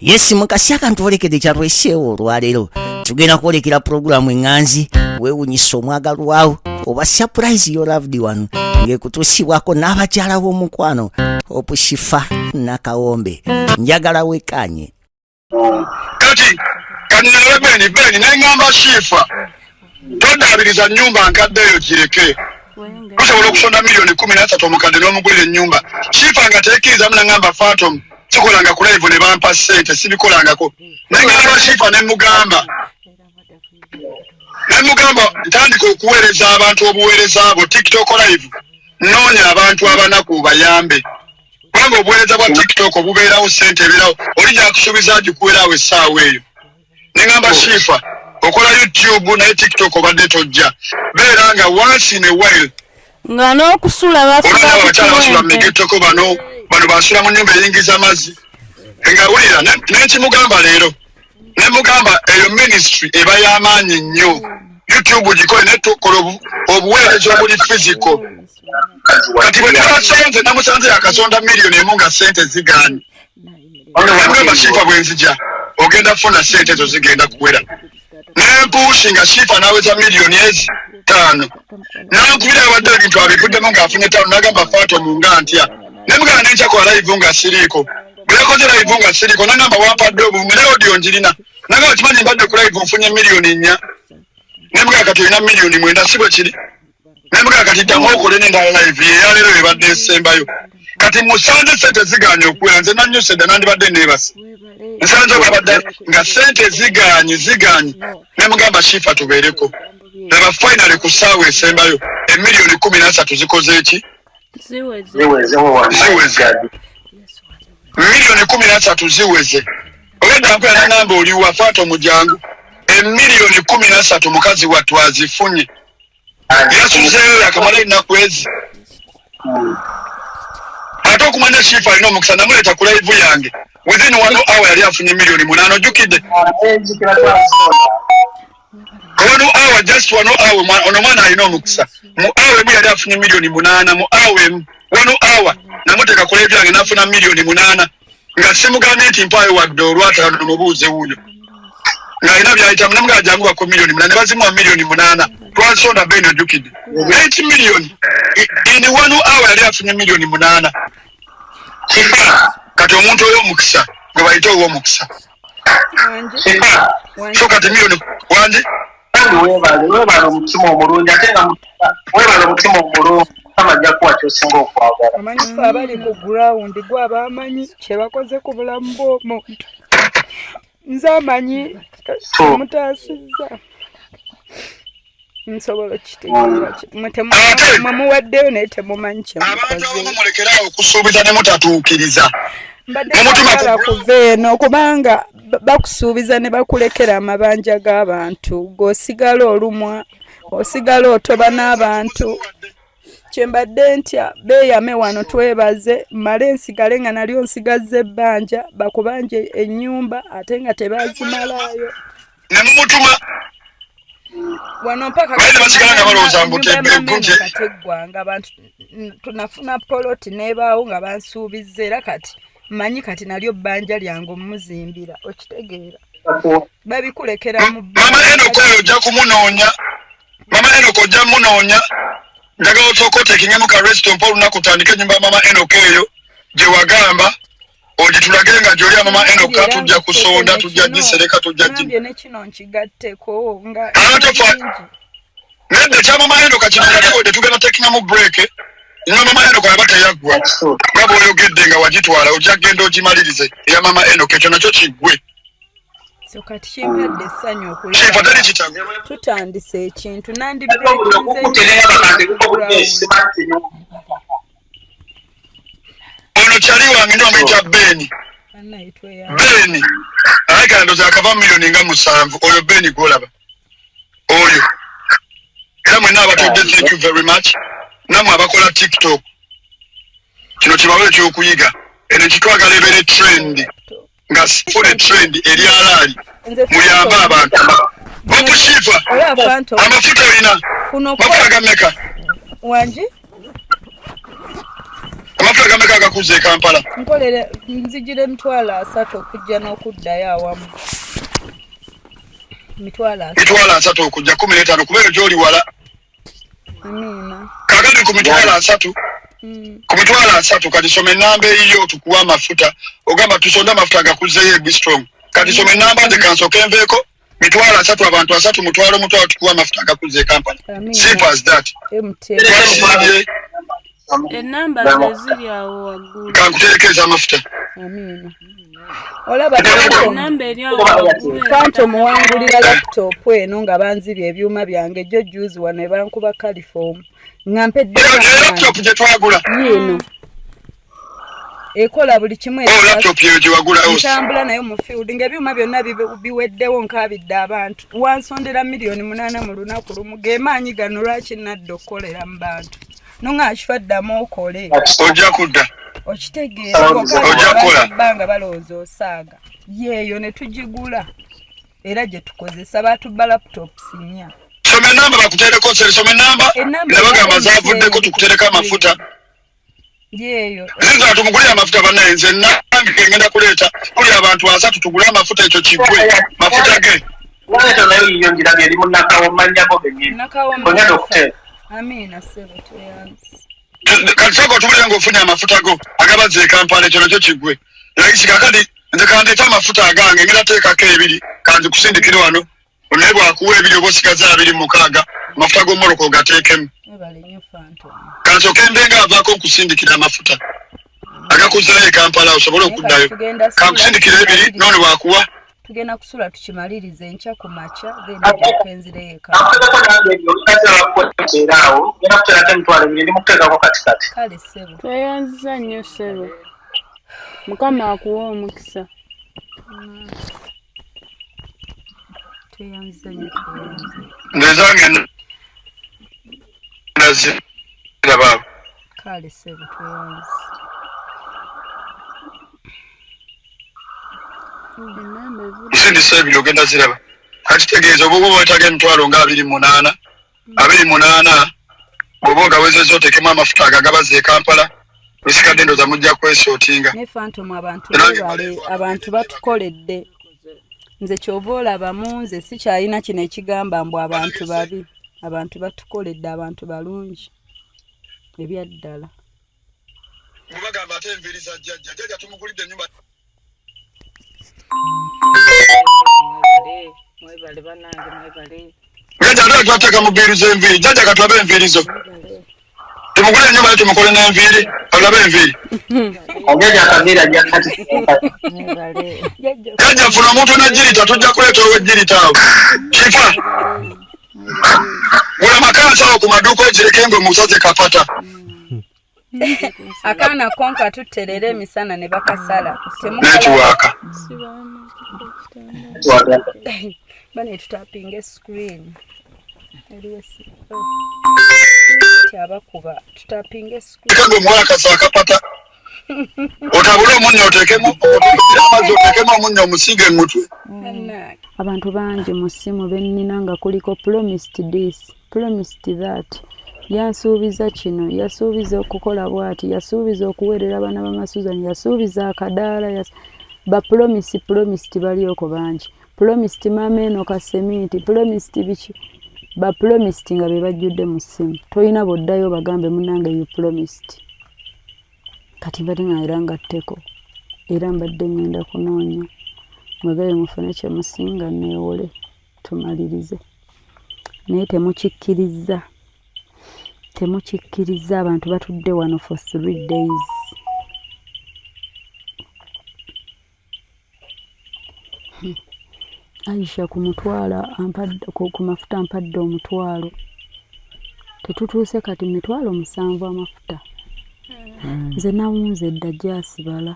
Yes, mukasi akantwolekedde kyatweseewo olwaleero, tugenda kwolekera pulogulaamu eŋŋanzi weewunyisa omwagalwawo oba surprise your loved one, ng'ekutuusibwako n'abakyala b'omukwano Opushifa Nakawombe. Njagala wekanye. Kati kaninawe Beni, Beni neŋŋamba, "Shifa, toddaabiriza nnyumba nkadde eyo, gireke. Tusobola okusonda miliyoni 13 omukadde n'omugulira ennyumba." Shifa nga tekkirizamu, naŋŋamba, "Phantom, sikolanga ku live ne bampa ssente, sibikolangako." Neŋŋamba Shifa, ne mugamba, "Ntandika okuweereza abantu obuweereza bwo TikTok live, noonya abantu abanaku bayambe, kubanga obuweereza bwa TikTok obubeerawo, ssente ebeerawo, oli gyakusuubiza agikuweeraawo essaawa eyo." Neŋŋamba, "Shifa, okola YouTube, naye TikTok obadde tojja, beera nga once in a while." Nga n'okusula basula. Olaba abakyala basula mu ku kiwempe. Migettoko, bano basula mu nyumba eyingiza amazzi. Nga wulira, nenkimugamba leero, nemugamba eyo ministry eba y'amaanyi nnyo. YouTube gikole, naye tukola obuweereza obuli physical. Kati bwe nabasanze, namusanze yakasonda miliyoni 1 nga sente zigaanye. Namugamba, "Shifa, bwenzija ogenda kufuna sente ezo, zigenda kuwera." Nempuushi nga Shifa naweza miliyoni ezi 5. Nankubira, abadde ebintu abivuddemu ng'afunye 5. Nagamba, "Phantom, nga ntya?" Nemugamba, "Nenkyakola live nga siriiko." Bwe yakoze live nga siriiko, nagamba, "Wampadde obuvumu," naye audio njirina. Nagamba, "Kimanyi mbadde ku live, nfunye miliyoni 4." Nemugamba, "Kati olina miliyoni 9, si bwe kiri?" Nemugamba, "Kati ddamu okole n'endala live." Yeyaleero ebadde esembayo. Kati musanze sente ziganye okuwera. Nze nanyuse dda, nandibadde neebase. Nsanze babadde nga sente ziganye, ziganye. Nemugamba, "Shifa, tubeereko." Laba, finally ku ssaawa esembayo emiliyoni 13 zikoze eki? Ziweze. Ziweze. Miliyoni 13 ziweze. Ogenda nkwera, nagamba, "Oliwa, Fato?" Mujangu, emiliyoni 13 mukazi wattu azifunye. Yasuzeeyo, yakamala ennaku ezi. Ate okumanya Shifa alina omukisa, namuleeta ku live yange, within one hour yali afunye miliyoni 8. Ojjukidde one hour, just one hour. Ono mwana alina omukisa. Mu hour emu yali afunye miliyoni 8. Mu hour emu, one hour, namuteeka ku live yange nafuna miliyoni 8, nga simugambye nti mpaayo wadde olwataano. Mubuuze wuuyo ng'alina byayitamu. Namugaa, "Jangu bako miliyoni 8." Ne bazimuwa miliyoni 8. Twasonda, Ben, ojjukidde 8 miliyoni in one hour, yali afunye miliyoni 8. Kati omuntu ow'omukisa gwe bayita ow'omukisa. So kati miliyoni wangi. Webale, webale omutima omulungi, ate nga webale omutima omulungi. Mukama ajja kuwa kyosinga okwagala. Omanyi ffe abali ku ground, gwe abamanyi kye bakoze ku bulamu bw'omuntu. Nze amanyi mutaasizza, nsobola okukitegeera. Mwe muwaddeyo, naye temumanyi Abantu kyemukoze. abamu mulekeraawo okusuubiza ne mutatuukiriza. Mbadde Mumutuma saagala kuva eno, kubanga bakusuubiza ne bakulekera amabanja g'abantu, g'osigala olumwa, osigala otoba n'abantu. Kyembadde ntya, beeyame wano, twebaze, mmale nsigale nga nalyo nsigazza ebbanja, bakubanje ennyumba ate nga tebazimalaayo. Ne mumutuma. Wano mpaka Baali basigala nga balowooza mbu ennyumba ya mama eno kateggwanga abantu tunafuna poloti n'ebaawo nga bansuubizza, era kati mmanyi kati nalyo bbanja lyange omuzimbira. Okitegeera, babikulekera mu Mama Enoko oyo ojja kumunoonya. Mama Enoko ojja munoonya. Njagala osooka otekingemu ka rest mpa olunaku, tandike ennyumba ya mama Enoko eyo gye wagamba, ogitulage nga gyoli. Mama Enoka, tujja kusonda, tujja gisereka, tujja gi Ngambye ne kino nkigatteko nga Ate bingi. Nedda, ekya mama Enoka kino nga kiwedde, tugenda tekingamu break. Nga mama Enoka yaba teyaggwa, nga bw'oyogedde nga wagitwala, ojja kgenda ogimalirize eya mama Enoka, ekyo nakyo kiggwe. So kati kimpadde essanyu Kifa okulaba teri kitabo. tutandise ekintu. Okuterera Nandibreakinze. Ono kyali wange nyo, amuyita Beni. Beni alayika ndoza akava miliyoni nga 7. Oyo Beni gwolaba oyo. Era mwenna abatodde, thank you very much. Nammwe abakola TikTok, kino kibawo ekyokuyiga. Eno kitwagala ebeere trend, nga fune trend eri alaali, muyambe abantu. Okushifa amafuta olina Kuno mafuta gameka? Wangi. Amafuta. Mafuta gameka agakuzza e Kampala? Nkolere nzijira 300,000 okujja n'okuddayo awamu. 300,000. 300,000 okujja 15 kubeera gy'oli wala. Amiina. Kakati ku 300,000 ku 300,000 kati soma ennamba eyiyo tukuwa amafuta ogamba tusonde amafuta agakuzzeyo e Strong. Kati soma ennamba nze kansooke nveeko 300,000 abantu 300 mutwalo mutwalo tukuwa amafuta agakuzza e Kampala. Simple as that. MTN. Ennamba ze ziri awo waggulu. Kankuterekeeza amafuta. Amiina. Olaba Ennamba eri awo waggulu. Phantom wangulira laptop eno nga banzibye ebyuma byange jjo juzi wano ebankuba caliform nga mpedde laptop gye twagula yiino ekola buli kimu laptop yeyo gye wagula ntambula nayo mu field ng'ebyuma byonna biweddewo nkaabidde abantu wansondera 8 million mu lunaku lumu gemaanyi gano lwaki nadda okukolera mu bantu nonga akifa ddamu okole ojja kudda okitegeera ebbanga balowooza osaaga yeeyo ne tugigula era gye tukozesa baatubba laptops 4. Soma ennamba bakuteereko soma ennamba nabagamba zaavuddeko tukuteereko amafuta yeeyo nze tumugulire amafuta bannaye nze nange ngenda kuleeta kuli abantu 3 tugule amafuta ekyo kiggwe mafuta ge Naleeta nayo yiyo ngirabye eri mu Nakawo mmannyako gennyini. Nakawo Amiina ssebo tweyanze. Kati sooka otubulire ng'ofunye amafuta go agabazza e Kampala ekyo nakyo kiggwe. Layisi kakati nze kandeete amafuta agange ngenda teekako 2 kanzikusindikire wano naye bw'akuwa 2 oba osigaza 26 amafuta g'omuloko ogateekemu. Kansooke mbe nga avaako nkusindikira amafuta agakuzzayo e Kampala osobole okuddayo. Kankusindikira 2 n'ono bw'akuwa tugenda kusula tukimalirize enkya ku makya then ngenzireyo eka. Kale ssebo. Tweyanziza nnyo ssebo. Mukama akuwe omukisa. Tweyanziza nnyo tweyanziza. Nze zange naziraba. Kale ssebo tweyanziza. Nsindisa 2 ogenda ziraba. Kakitegeeza oba oba weetaaga 28,000 28 bw'oba ogawezezza oteekemu amafuta agagabazza e Kampala esikadde ndowooza mujja kwesootinga. Ne Phantom abantu beebale abantu batukoledde. Nze ky'ova olabamu nze sikyalina kino ekigamba mbu abantu babi. Abantu batukoledde abantu balungi ebyaddala. Mubagamba ate enviiri za jjajja jjajja tumugulidde ennyumba. Mwebale bannange mwebale. Jjajja ate twateeka mu bbiiru z'enviiri jjajja katulabe enviiri zo. Tumugule ennyumba yo tumukole n'enviiri katulabe enviiri. Jjajja funa omuntu n'ejjirita tujja kuleeta ow'ejjirita awo. Kifa. Gula makansi awo ku maduuka ogireke ngwe musaze kapata. Akaana konka tuterere emisana ne bakasala. Netiwaaka. Bane tutapinga screen. Eriwe si. Abakuba tutapinga screen. Kango omuwala kasa akapata. Otabule omunnyo oteekemu amazzi oteekemu omunnyo omusiige mu mutwe. Abantu bangi mu ssimu bennina nga kuliko promised this, promised that. Yansuubiza kino, yasuubiza okukola bw'ati, yasuubiza okuweerera abaana ba Masuzan, yasuubiza akadaala, ba promise promised balioko bangi. Promised maama eno kaseminti, promised biki. Ba promised nga be bajjudde mu ssimu. Tolina bw'oddayo bagambe munnange you promised. Kati mbadde nga era ngatteko. Era mbadde ngenda kunoonya. Mwegale mufune kye musinga neewole tumalirize. Naye temukikkirizza. Temukikkiriza abantu batudde wano for 3 days. Aisha ku mutwalo ampadde ku mafuta ampadde 1,000. Tetutuuse kati 7,000 amafuta. Nze nawunze dda gyasibala.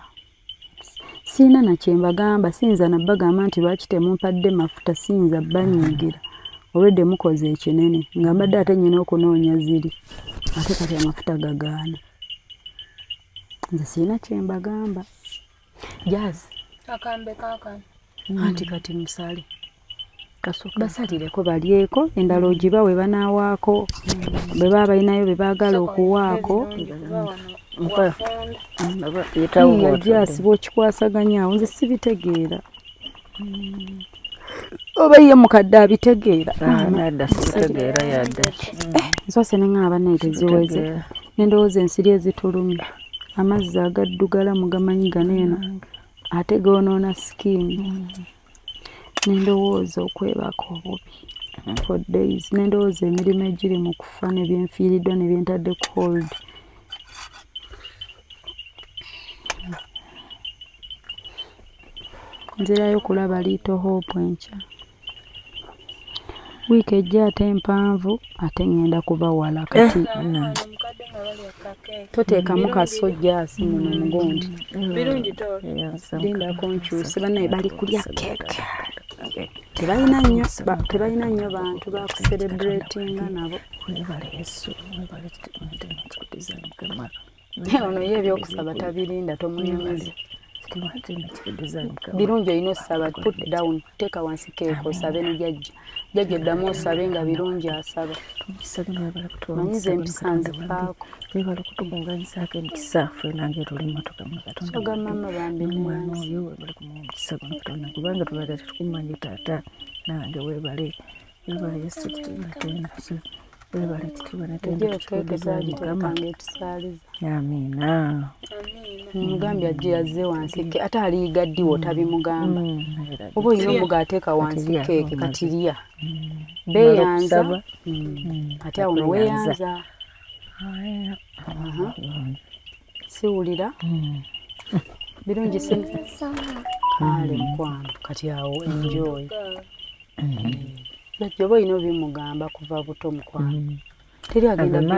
Sirina na kye mbagamba, siyinza na bagamba nti lwaki temumpadde mafuta, siyinza banyiigira. Olwedde mukoze ekinene nga mbadde ate nnyina okunoonya ziri ate kati amafuta gagaana. Nze sirina kye mbagamba. Jazz. Akambe kaakano. Anti kati musale. Basalireko balyeko, endala ogibawe banaawaako, bwe baba balinayo bye baagala okuwaako. Jasi bw'okikwasaganya awo nze sibitegeera. Oba ye mukadde abitegeera. Nsoose ne ŋŋamba bannaye teziweze. Ne ndowooza ensiri ezitulumye. Amazzi agaddugala mugamanyi gano eno ate goonoona skin. Ne ndowooza okwebaka obubi for days. Ne ndowooza emirimu egiri mu kufa ne bye nfiiriddwa ne bye ntadde ku hold. Nzirayo kulaba Little Hope enkya. Wiiki ejja ate mpanvu ate ŋŋenda kuba wala kati. Toteekamu kaso Jasi muno mugundi. Lindako nkyuse bannaye bali kulya keeke. Tebalina nnyo bantu bakuserebratinga nabo. Ono ye ebyokusaba tabirinda tomunyumiza. Birungi olina osaba, put down, teeka wansi keeke osabe ne jjajja. Jjajja oddamu osabe nga Birungi asaba. Manyiza empisa nzifaako. Soga maama bambi neyanzi. Ejjo keeke twagiteekanga etusaaliza. Amiina. Mugambye ajje yazze wansi ate aliyiga ddi w'otabimugamba. Oba olina omuga ateeka wansi keeke kati lya. Beeyanza ate awo no weeyanza. Siwulira. Birungi si. Kale mukwano kati awo enjoy. Jjajja oba olina obimugamba kuva buto mukwano. Teri agenda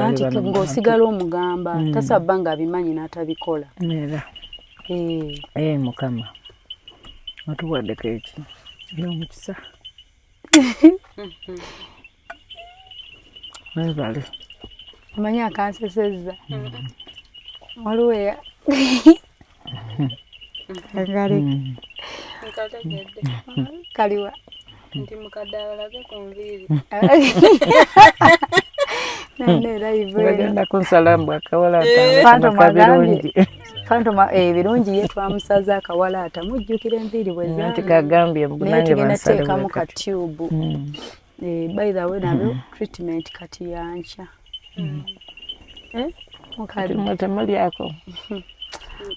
anti ng'osigala omugamba tasaba ng'abimanyi n'atabikola. Era Mukama otuwadde keeki ey'omukisa. Webale. Omanyi akansesezza. Waliwo eya kaliwa. Nti mukadde alage ku nviiri. Bagenda kunsala mbu akawalaata kabirungi. Phantom Birungi ye twamusaza akawalaata mujjukira enviiri bwe zaali. Kagambye mbu nange tugenda teekamu ka tube. By the way nabyo treatment kati yankya. Mukadde temulyako.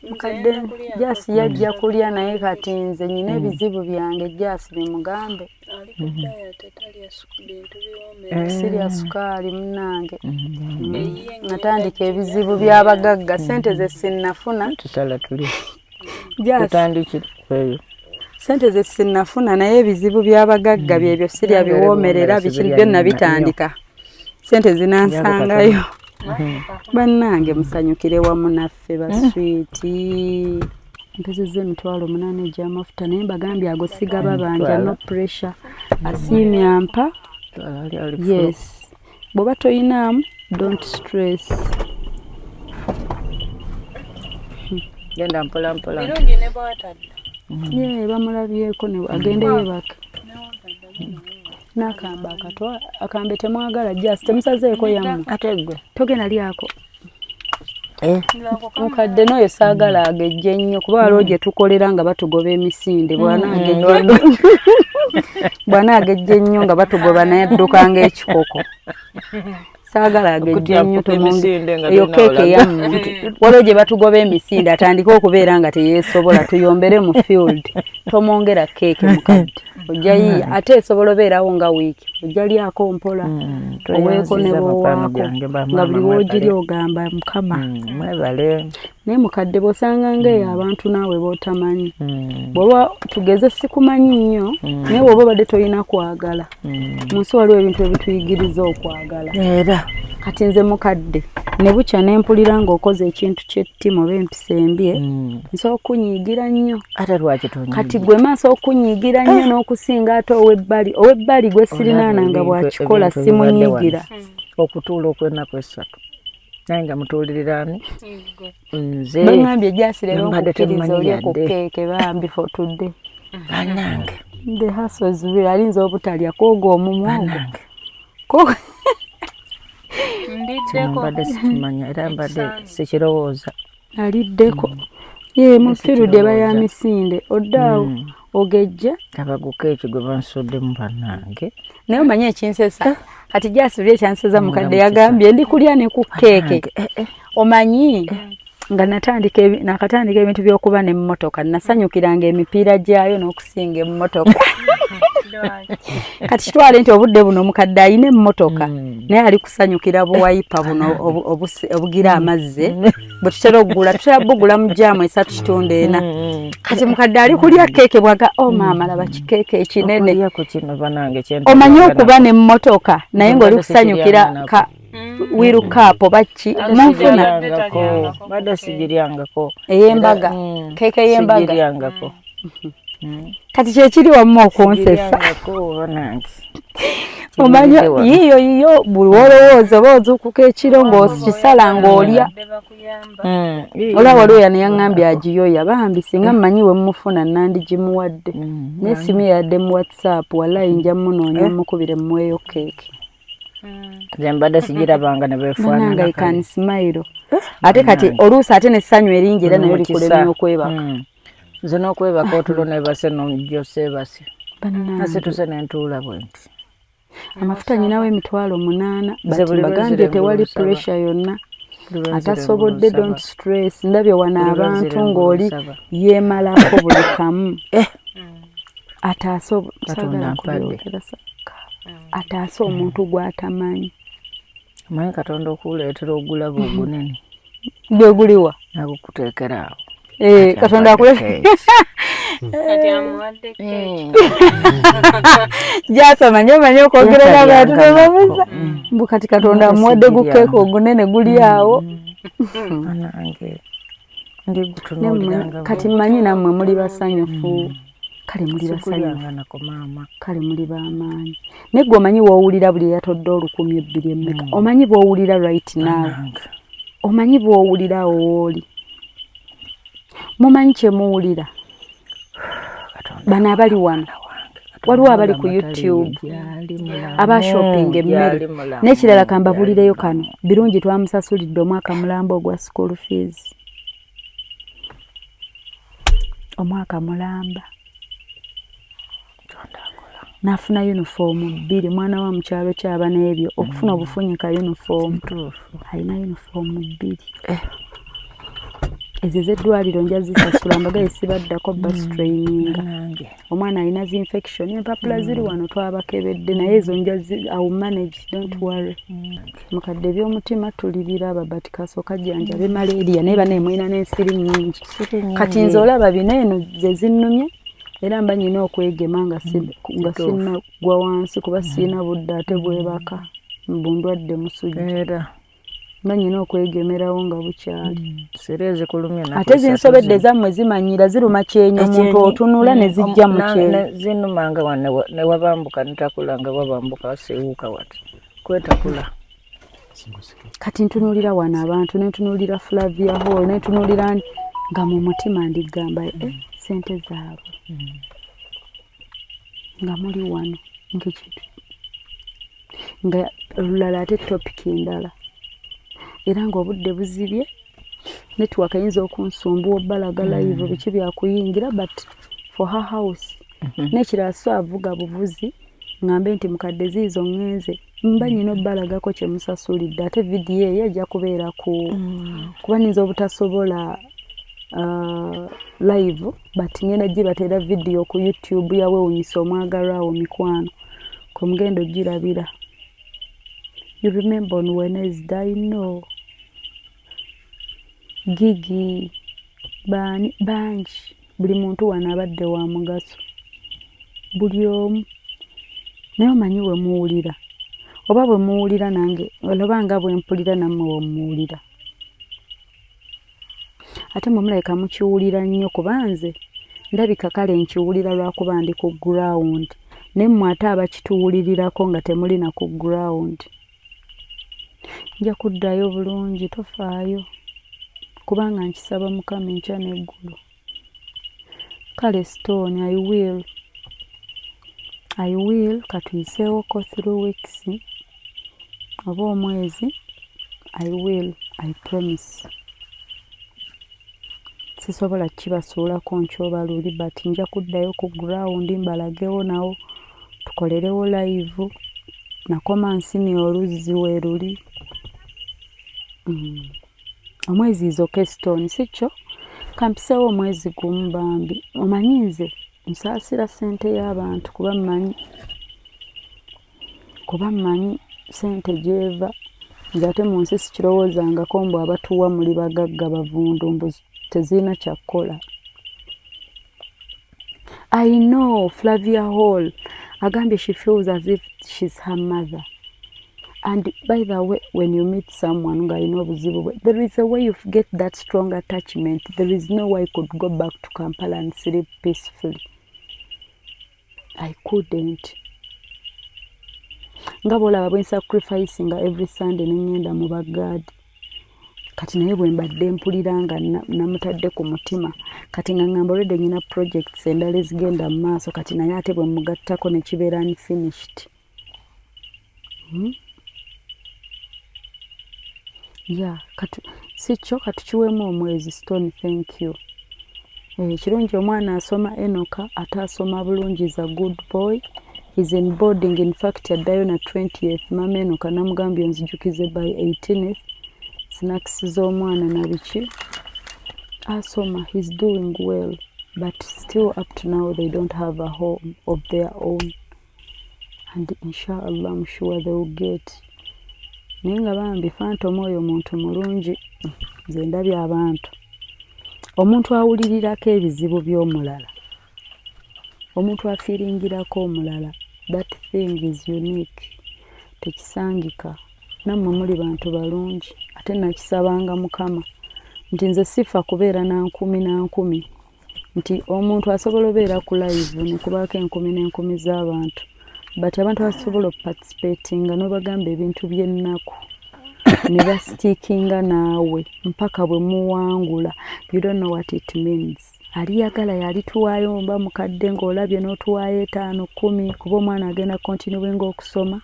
Mukadde Jasi yajja kulya naye kati nze nnina ebizibu byange Jasi bimugambe. Sirya sukaali munnange. Natandika ebizibu by'abagagga ssente ze sinnafuna. Ssente ze sinnafuna naye ebizibu by'abagagga byebyo sirya biwoomerera biki byonna bitandika. Ssente zinansangayo. Bannange musanyukire wamu naffe baswiiti. Mpezezza 8,000 egy'amafuta naye mbagambye ago sigaba banja, no pressure. Asiimye ampa. Yes. Bw'oba toyinaamu don't stress. Genda mpola mpola. Birungi ne bw'atadda. Ye bamulabyeko ne agende yeebake. N'akambe akatwa akambe temwagala Jasi temusazeeko yammwe. Ate ggwe. Togenda lyako. Mukadde n'oyo saagala agejje nnyo kuba waliwo gye tukolera nga batugoba emisinde bw'anaagejja ennyo nga batugoba naye adduka ng'ekikoko. Saagala agejje nnyo eyo keeke yammwe. Waliwo gye batugoba emisinde atandike okubeera nga teyeesobola tuyombere mu field. Tomwongera keeke mukadde. Ojja yiiya ate esobola obeerawo nga wiiki ojja lyako mpola oweeko ne bw'owaako nga buli w'ogiri ogamba Mukama. Naye mukadde bw'osanga ng'eyo abantu naawe b'otamanyi. Bw'oba tugeze sikumanyi nnyo naye bw'oba obadde tolina kwagala. Mu nsi waliwo ebintu ebituyigiriza okwagala. Era kati nze mukadde ne bukya ne mpulira ng'okoze ekintu ky'ettima oba empisa embi nsobola okunyiigira nnyo. Ate lwaki tonyiiga? Kati gwe maaso okunyiigira nnyo n'okusinga ate ow'ebbali. Ow'ebbali gwe sirinaana nga bw'akikola simunyiigira. Okutuula okw'ennaku 3. Naye nga mutuulirira ani? Nze. Bangambye Jasi leero nkukkiriza olye ku keeke bambi for today. Bannange. The hustle is real. Ayinza obutalya kwogo omumwa ogwo. Kino mbadde sikimanya era mbadde sikirowooza. Aliddeko. Ye mu field eba ya misinde oddaawo ogejja. Abaguka ekyo gwe bansuddemu bannange. Naye omanyi ekinsesa kati jasibye ekyanseza mukadde yagambye ndi kulya ne ku keeke. Omanyi nga natandika nakatandika ebintu by'okuba n'emmotoka, nasanyukiranga emipiira gyayo n'okusinga emmotoka. Kati kitwale nti obudde buno omukadde alina emmotoka naye ali kusanyukira buwayipa buno obugira amazzi bwe tutera okugula, tutera bugula mu jaamu 3.4. Kati mukadde ali kulya keeke bwaga, oh maama laba kikeeke ekinene. Omanyi okuba n'emmotoka naye ng'oli kusanyukira ka wiru cup oba ki munfuna. Badde sigiryangako. Ey'embaga, keeke y'embaga. Sigiryangako. Kati kyekiri wamma okunsesa. Omanyi yiyo yiyo buli wolowooza oba ozuukuka ekiro ng'okisala ng'olya. Olaba waliwo yano yaŋŋambye agiyoya bambi singa mmanyi we mmufuna nandigimuwadde. Naye simu yadde mu WhatsApp wallahi nja munoonya mmukubire mmuweeyo keeke. Nze mbadde sigirabanga ne beefaanana. Bannange I can smile. Ate kati oluusi ate n'essanyu eringi era nayo likulemya okwebaka. Nze n'okwebaka otulo neebase n'ojjo seebase. Nasituse ne ntuula bwe nti. Amafuta nyinawo 800,000 but bagambye tewali pressure yonna. Atasobodde don't stress. Ndabye wano abantu ng'oli yeemalako buli kamu. Ataase ataase omuntu gw'atamanyi. Omanyi Katonda okuleetera ogulaba ogunene. Gwe guliwa? Nagukuteekera awo. Katonda akuleetera. Kati amuwadde keeki. Jasoma nnyo omanyi okwogera n'abantu tebabuza. Mbu kati Katonda amuwadde gukeeke ogunene guli awo. Kati mmanyi nammwe muli basanyufu. Kale muli basanyufu. Kale muli b'amaanyi. Naye ggwe omanyi w'owulira buli eyatodde 1,200 emmeka. Omanyi bw'owulira right now. Omanyi bw'owulira awo w'oli. Mumanyi kye muwulira. Bano abali wano. Waliwo abali ku YouTube aba shopping emmere. N'ekirala kambabulireyo kano. Birungi twamusasulidde omwaka mulamba ogwa school fees. Omwaka mulamba. N'afuna yunifoomu 2 mwana wa mu kyalo kyaba n'ebyo okufuna obufunyi ka yunifoomu. Alina yunifoomu 2. Ezo ez'eddwaliro nja zisasula mbagaye sibaddako bus training. Omwana alina zi infection empapula ziri wano twabakebedde naye ezo nja I will manage, don't worry. Mukadde eby'omutima tulibiraba but kasooka jjanjabe malaria naye banaye mulina n'ensiri nnyingi. Kati nze olaba bino eno ze zinnumye era mba nnina okwegema nga sinnagwa wansi kuba sirina budde ate bwebaka mbu ndwadde musujja. Mba nnina okwegemerawo nga bukyali. Ate zinsobedde zammwe zimanyira ziruma kyenyi omuntu otunula ne zijja mu kyenyi. Zinumanga ne wabambuka netakula nga wabambuka wasiiwuuka wati kwetakula. Kati ntunuulira wano abantu ne ntunuulira Flavia Hall ne ntunuulira nga mu mutima ndigamba ssente zaabwe nga muli wano ng'ekintu nga olulala ate topic endala era ng'obudde buzibye network eyinza okunsumbuwa obbalaga live biki byakuyingira but for her house n'ekirala so avuga buvuzi ngambe nti mukadde ziizo ŋŋenze mba nnina obbalagako kye musasulidde ate vidiyo eyo ejja kubeera ku kuba nnyinza obutasobola live but ngenda gibateera vidiyo ku YouTube ya Weewuunyisa Omwagalwa wo mikwano kwe mugenda ogirabira. You remember on Wednesday, no. Gigi baani bangi buli muntu wano abadde wa mugaso buli omu naye omanyi we muwulira oba bwe muwulira nange oba nga bwe mpulira nammwe we muwulira ate mmwe mulabika mukiwulira nnyo kuba nze ndabika kale nkiwulira lwakuba ndi ku ground naye mmwe ate abakituwulirirako nga temuli na ku ground. Nja kuddayo bulungi tofaayo kubanga nkisaba Mukama enkya n'eggulo. Kale Stone I will. I will, katuyiseewoko 3 weeks oba omwezi. I will, I promise. Sisobola kibasuulako nkyoba luli, but nja kuddayo ku ground mbalagewo nawo, tukolerewo live. Nakoma nsimye oluzzi weeruli. Omwezi is okay, Stone, si kyo? Kampiseewo omwezi gumu bambi. Omanyi nze nsaasira ssente y'abantu, kuba mmanyi ssente gy'eva. Nze ate mu nsi sikirowoozangako mbu abatuwa muli bagagga bavundu, mbu tezirina kyakkola. I know Flavia Hall agambye she feels as if she's her mother. And by the way, when you meet someone ng'alina obuzibu bwe, there is a way you get that strong attachment. There is no way I could go back to Kampala and sleep peacefully. I couldn't. Nga bw'olaba bwe nsacrificinga every Sunday ne ŋŋenda mu bagaadi. Kati naye bwe mbadde mpulira nga namutadde ku mutima, kati nga ŋŋamba already nyina projects endala ezigenda mu maaso, kati naye ate bwe mugattako ne kibeera unfinished. Yeah, kati si kyo, katukiweemu omwezi. Stone, thank you. Kirungi omwana asoma, Enoka ate asoma bulungi, is a good boy. He's in boarding. In fact, addayo na 20th. Mama Enoka namugambye onzijukize by 18th, snacks z'omwana na biki. Asoma, he's doing well, but still up to now they don't have a home of their own, and inshallah I'm sure they will get. Naye nga bambi Phantom oyo muntu mulungi. Nze ndabye abantu, omuntu awulirirako ebizibu by'omulala, omuntu afiiringirako omulala, that thing is unique, tekisangika. Nammwe muli bantu balungi. Ate nakisabanga Mukama nti nze sifa kubeera na nkumi na nkumi, nti omuntu asobola obeera ku live nekubaako enkumi n'enkumi z'abantu, but abantu abasobola okuparticipatinga n'obagamba ebintu by'ennaku ne bastickinga naawe mpaka bwe muwangula, you don't know what it means. Aliyagala yalituwaayo mba mukadde ng'olabye n'otuwaayo etaano, 10, kuba omwana agenda continuinga okusoma.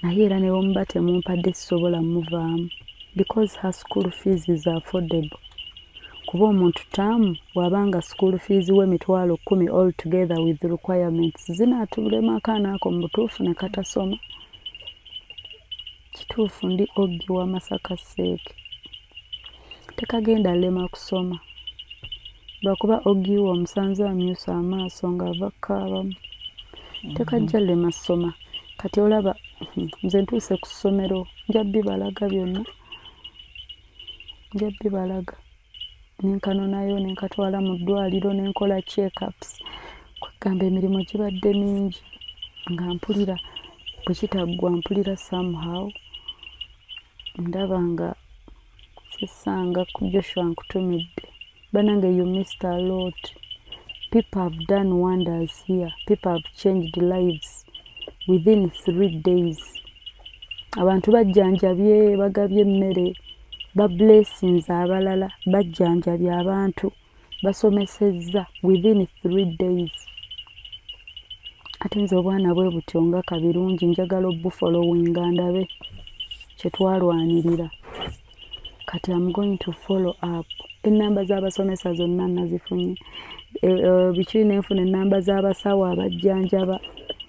Naye era ne bwemuba temumpadde, sisobola muvaamu because her school fees is affordable. Kuba omuntu taamu bw'abanga school fees we 100,000 all together with requirements, zinaatulema akaana ako mu butuufu ne katasoma. Kituufu, ndi oggi wa Masaka Seeke, tekagenda lema kusoma, lwakuba oggi we omusanze amyusa amaaso ng'ava kukaabamu. Tekajja lema ssoma. Kati olaba nze ntuuse ku ssomero, nja bibalaga byonna, nja bibalaga. Nenkanonayo, nenkatwala mu ddwaliro, nenkola checkups. Kwegamba emirimu gibadde mingi, nga mpulira bwe kitaggwa, mpulira somehow ndaba nga sisanga ku Joshua. Nkutumidde banange, you missed a lot. People have done wonders here. People have changed lives within 3 days. Abantu bajjanjabye, bagabye emmere, bablessings abalala, bajjanjabye abantu, basomesezza within 3 days. Ate nze obwana bwe butyo nga kabirungi, njagala obufollowinga ndabe kyetwalwanirira. Kati am going to follow up. Enamba z'abasomesa zonna nazifunye. Biki, nenfuna enamba z'abasawo abajjanjaba.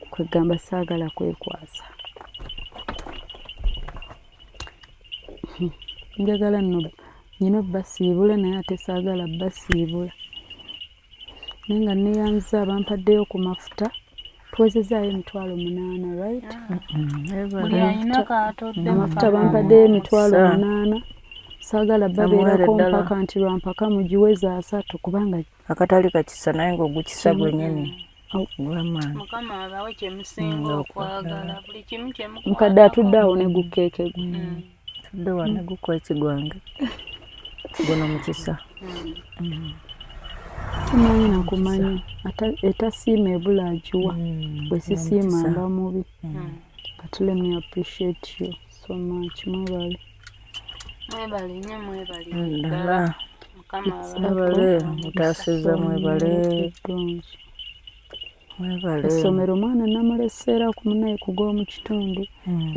Kwegamba saagala kwekwasa, njagala nno nyina obbasiibula, naye ate saagala basiibula. Naye nga neyanziza abampaddeyo ku mafuta, tuwezezaayo 80,000, right? Buli alina kaatodde. Amafuta bampaddeyo 80,000. Saagala babeerako Amuweere ddala. mpaka nti lwampaka mugiweza 30, kubanga Akatali kakisa, naye ng'ogukisa gwennyini gw'amaanyi. Mukama abawe kyemusinga okwagala, buli kimu. Mukadde atudde awo ne gukeeke gwe. Tudde wano, gukwa ekigwange guno mukisa. Simanyi nakumanya. Etasiima ebula agiwa. Bwe sisiima mba mubi, but let me appreciate you so much. Mwebale. Mwebale nnyo, mwebale Ddala. ddala. Mukama abawe. Mwebale mutaasizza, mwebale. Eddungi. Essomero omwana namuleseera ku munaye kugwa mu kitundu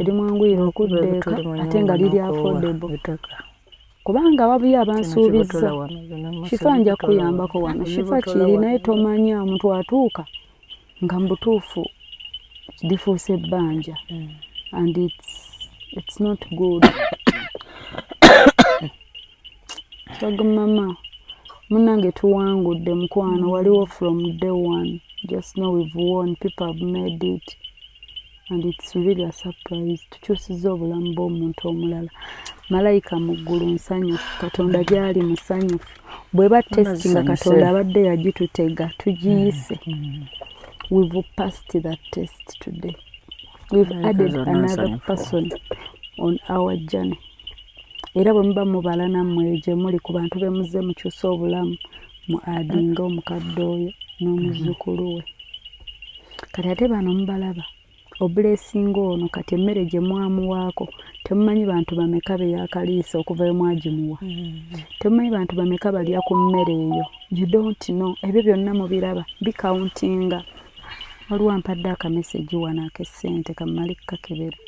erimwanguyira okudda eka ate nga liri affordable. Kubanga wabuyo abansuubizza Shifa nja kuyambako wano. Shifa kiri naye tomanya omuntu atuuka nga mu butuufu lifuuse ebbanja and it's not good. Swag mama munange tuwangudde mukwano waliwo from day one. Just know we've won, people have made it and it's really a surprise. Tukyusizza obulamu bw'omuntu omulala. Malayika mu ggulu nsanyufu, Katonda gy'ali musanyufu. Bw'eba test nga Katonda abadde yagitutega tugiyise. We've passed that test today. We've added another person on our journey. Era bwe muba mubala nammwe gye muli ku bantu be muzze mukyusa obulamu mu adinga omukadde oyo n'omuzzukulu we. Kati ate bano mubalaba obulesinga ono kati emmere gye mwamuwaako temumanyi bantu bameka be yakaliisa okuva we mwagimuwa. Temumanyi bantu bameka balya ku mmere eyo. You don't know. Ebyo byonna mubiraba bikawuntinga. Waliwo ampadde akameseji wano ak'essente kammale kakebera.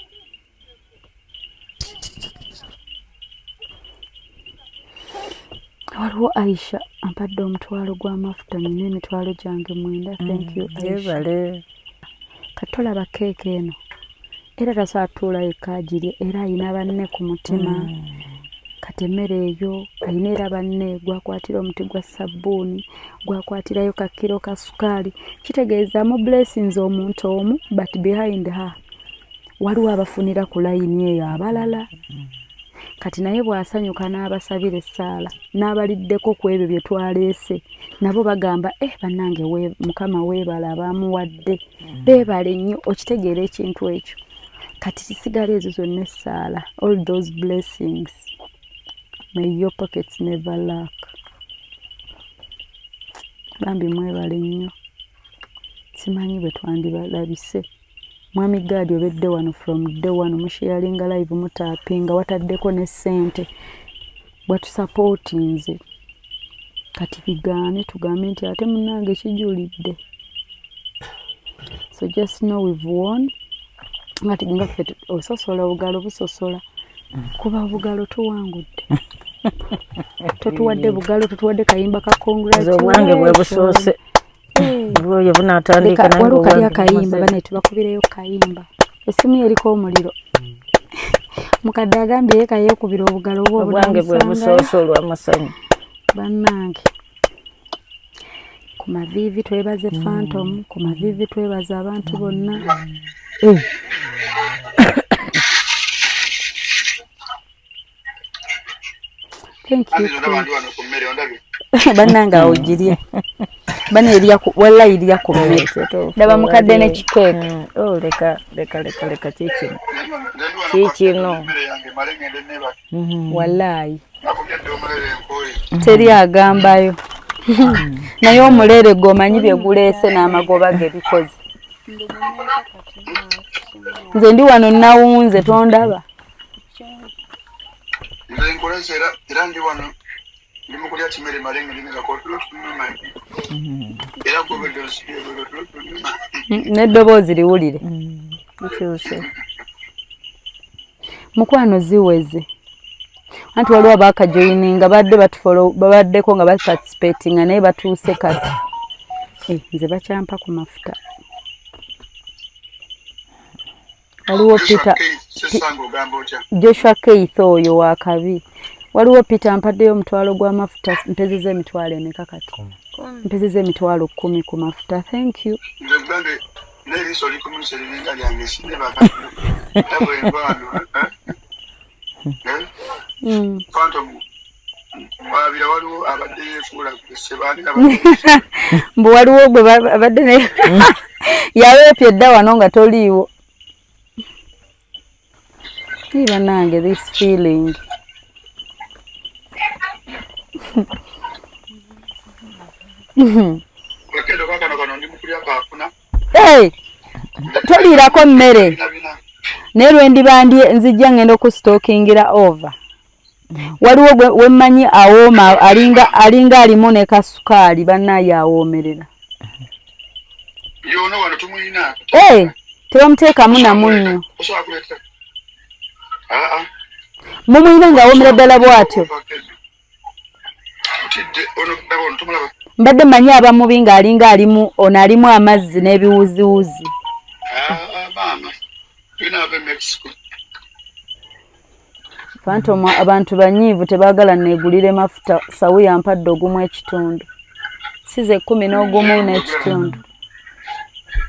Waliwo Aisha ampadde omutwalo gw'amafuta nina emitwalo gyange 9. Thank you Aisha. Kati tolaba keeke eno era tasobola tuula yekka agirye era ayina banne ku mutima. Kati emmere eyo ayina era banne gwakwatira omuti gwa sabbuuni gwakwatirayo kakiro ka sukaali. Kitegeeza mu blessings omuntu omu but behind her waliwo abafunira ku layini eyo abalala. Kati naye bw'asanyuka n'abasabira essaala n'abaliddeko ku ebyo bye twaleese nabo bagamba bannange Mukama weebale abamuwadde beebale nnyo. Okitegeera ekintu ekyo. Kati kisigala ezo zonna essaala, all those blessings, may your pockets never lack. Bambi mwebale nnyo, simanyi bwe twandibalabise. Mwami Gaadi obedde wano from day one, musharinga live mutaapinga wataddeko ne ssente bwatusapootinze. Kati bigaane tugambe nti ate munnange kijulidde. So just know we've won. Ngati nga ffe ososola obugalo busosola kuba obugalo tuwangudde. Totuwadde bugalo, totuwadde kayimba ka congratulations. Obwange bwe busoose. Bwoyo bunaatandika nange waliwo kali akayimba bane tubakubireyo kayimba. Essimu eriko omuliro. Mukadde agambye ye kayeekubira obugalo obwo obwange bwe busoose olw'amasanyu. Bannange ku maviivi twebaze Phantom, ku maviivi twebaze abantu bonna. Thank you. Bannange awo girye. Bane erya ku wallahi erya ku mmere. Ndaba mukadde ne kikeeke. Oh leka leka leka leka kikino. Kikino. Wallahi. Teri agambayo. Naye omulere gw'omanyi bye guleese n'amagoba ge bikoze. Nze ndi wano nawunze tondaba. Nze nkolesa era ndi wano ndi mu kulya kimere malenge ndingezako otulo tunyuma. Era gobedde onsibye otulo tunyuma. N'eddoboozi liwulire. Likyuse. Mukwano ziweze. Anti waliwo abaakajoyininga badde batufollow babaddeko nga baparticipatinga naye batuuse kati. Nze bakyampa ku mafuta. Waliwo Peter Joshua Keith oyo wa kabi. Waliwo Peter ampaddeyo omutwalo gw'amafuta mpezezza emitwalo emeka kati? Mpezezza emitwalo 10 ku mafuta. Thank you. Nze gwange n'eriiso likumulisa eriringa lyange sinebaka. Phantom wabira waliwo abadde yeefuula sebaani mbu waliwo gwe abadde naye yaweepye dda wano nga toliiwo. Bannange this feeling. Hey, toliirako mmere. Naye lwe ndiba nzijja ngenda okusitookingira over. Waliwo wemmanyi awooma alinga alimu ne kasukaali bannaye awoomerera. Yono wano tumuyina. Eh, tebamuteekamu na munnyo. Osobola kuleeta. Aa. Mumuyina ng'awoomera ddala bw'atyo. Otidde ono ndaba ono tumulaba. Mbadde mmanyi aba mubi ng'alinga alimu ono alimu amazzi n'ebiwuziwuzi. Aa maama. Tulina ava e Mexico. Phantom abantu banyiivu tebaagala neegulire mafuta. Sawu yampadde ogumu ekitundu. Size 11 n'ekitundu.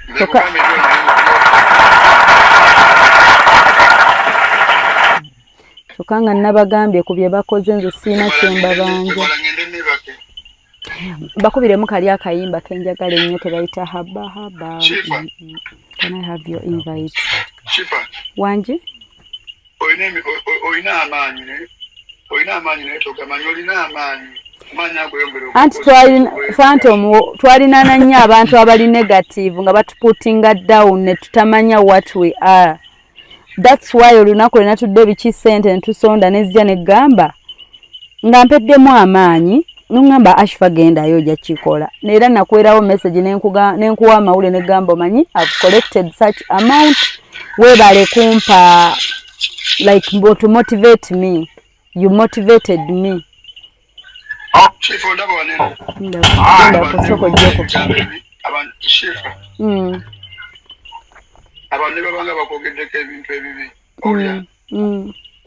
Nze Kyokka nkugambye nti ono kyokka nga nabagambye ku bye bakoze nze sirina kye mbabanja. Ewala ngende neebake. Bakubiremu kali akayimba ke njagala ennyo ke bayita haba haba. Shifa. Can I have your invite? Shifa. Wangi? Olina olina amaanyi naye olina amaanyi naye togamanyi olina amaanyi amaanyi ago yongera Anti twalina Phantom twalinana nnyo abantu abali negative nga batuputinga down ne tutamanya what we are. That's why olunaku lwe natudde biki ssente ne tusonda ne nzija ne ggamba nga mpeddemu amaanyi n'oŋŋamba Ashfa gendayo ojja kukikola. Era nakuweerawo message ne nkuwa amawulire ne ggamba omanyi I've collected such amount weebale kumpa like to motivate me. You motivated me. Shifa ondaba wanene. Genda ku soko ojjeko. Abantu Shifa abantu ne babanga bakwogeddeko ebintu ebibi. Owulira?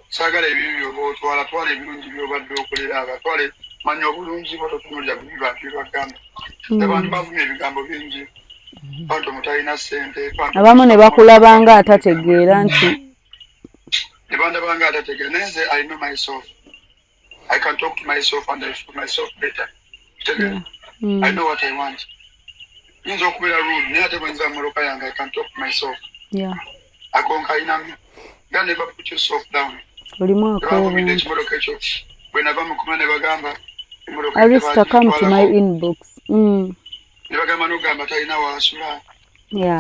Saagala ebibi by'oba otwala twala ebirungi by'obadde okolera aba twale manya obulungi bwo totunuulira bubi bantu bye bagamba. Abantu bavumye ebigambo bingi. Bantu mutalina ssente. Abamu ne bakulaba nga atategeera nti ne bandaba nga atategeera naye nze I know myself. I can talk to myself and I feel myself better. Kitegeera? I know what I want. Nyinza okubeera rude naye ate bwe nza mu mmotoka yange I can talk to myself. Ako nkalinamu. Nga never put yourself down. Olimu Tebanvumidde ak'obuntu. ekimotoka ekyo bwe nava mu kumanya ne bagamba emmotoka Arista come to my tebagitwalako. inbox. Ne bagamba n'ogamba talina waasula.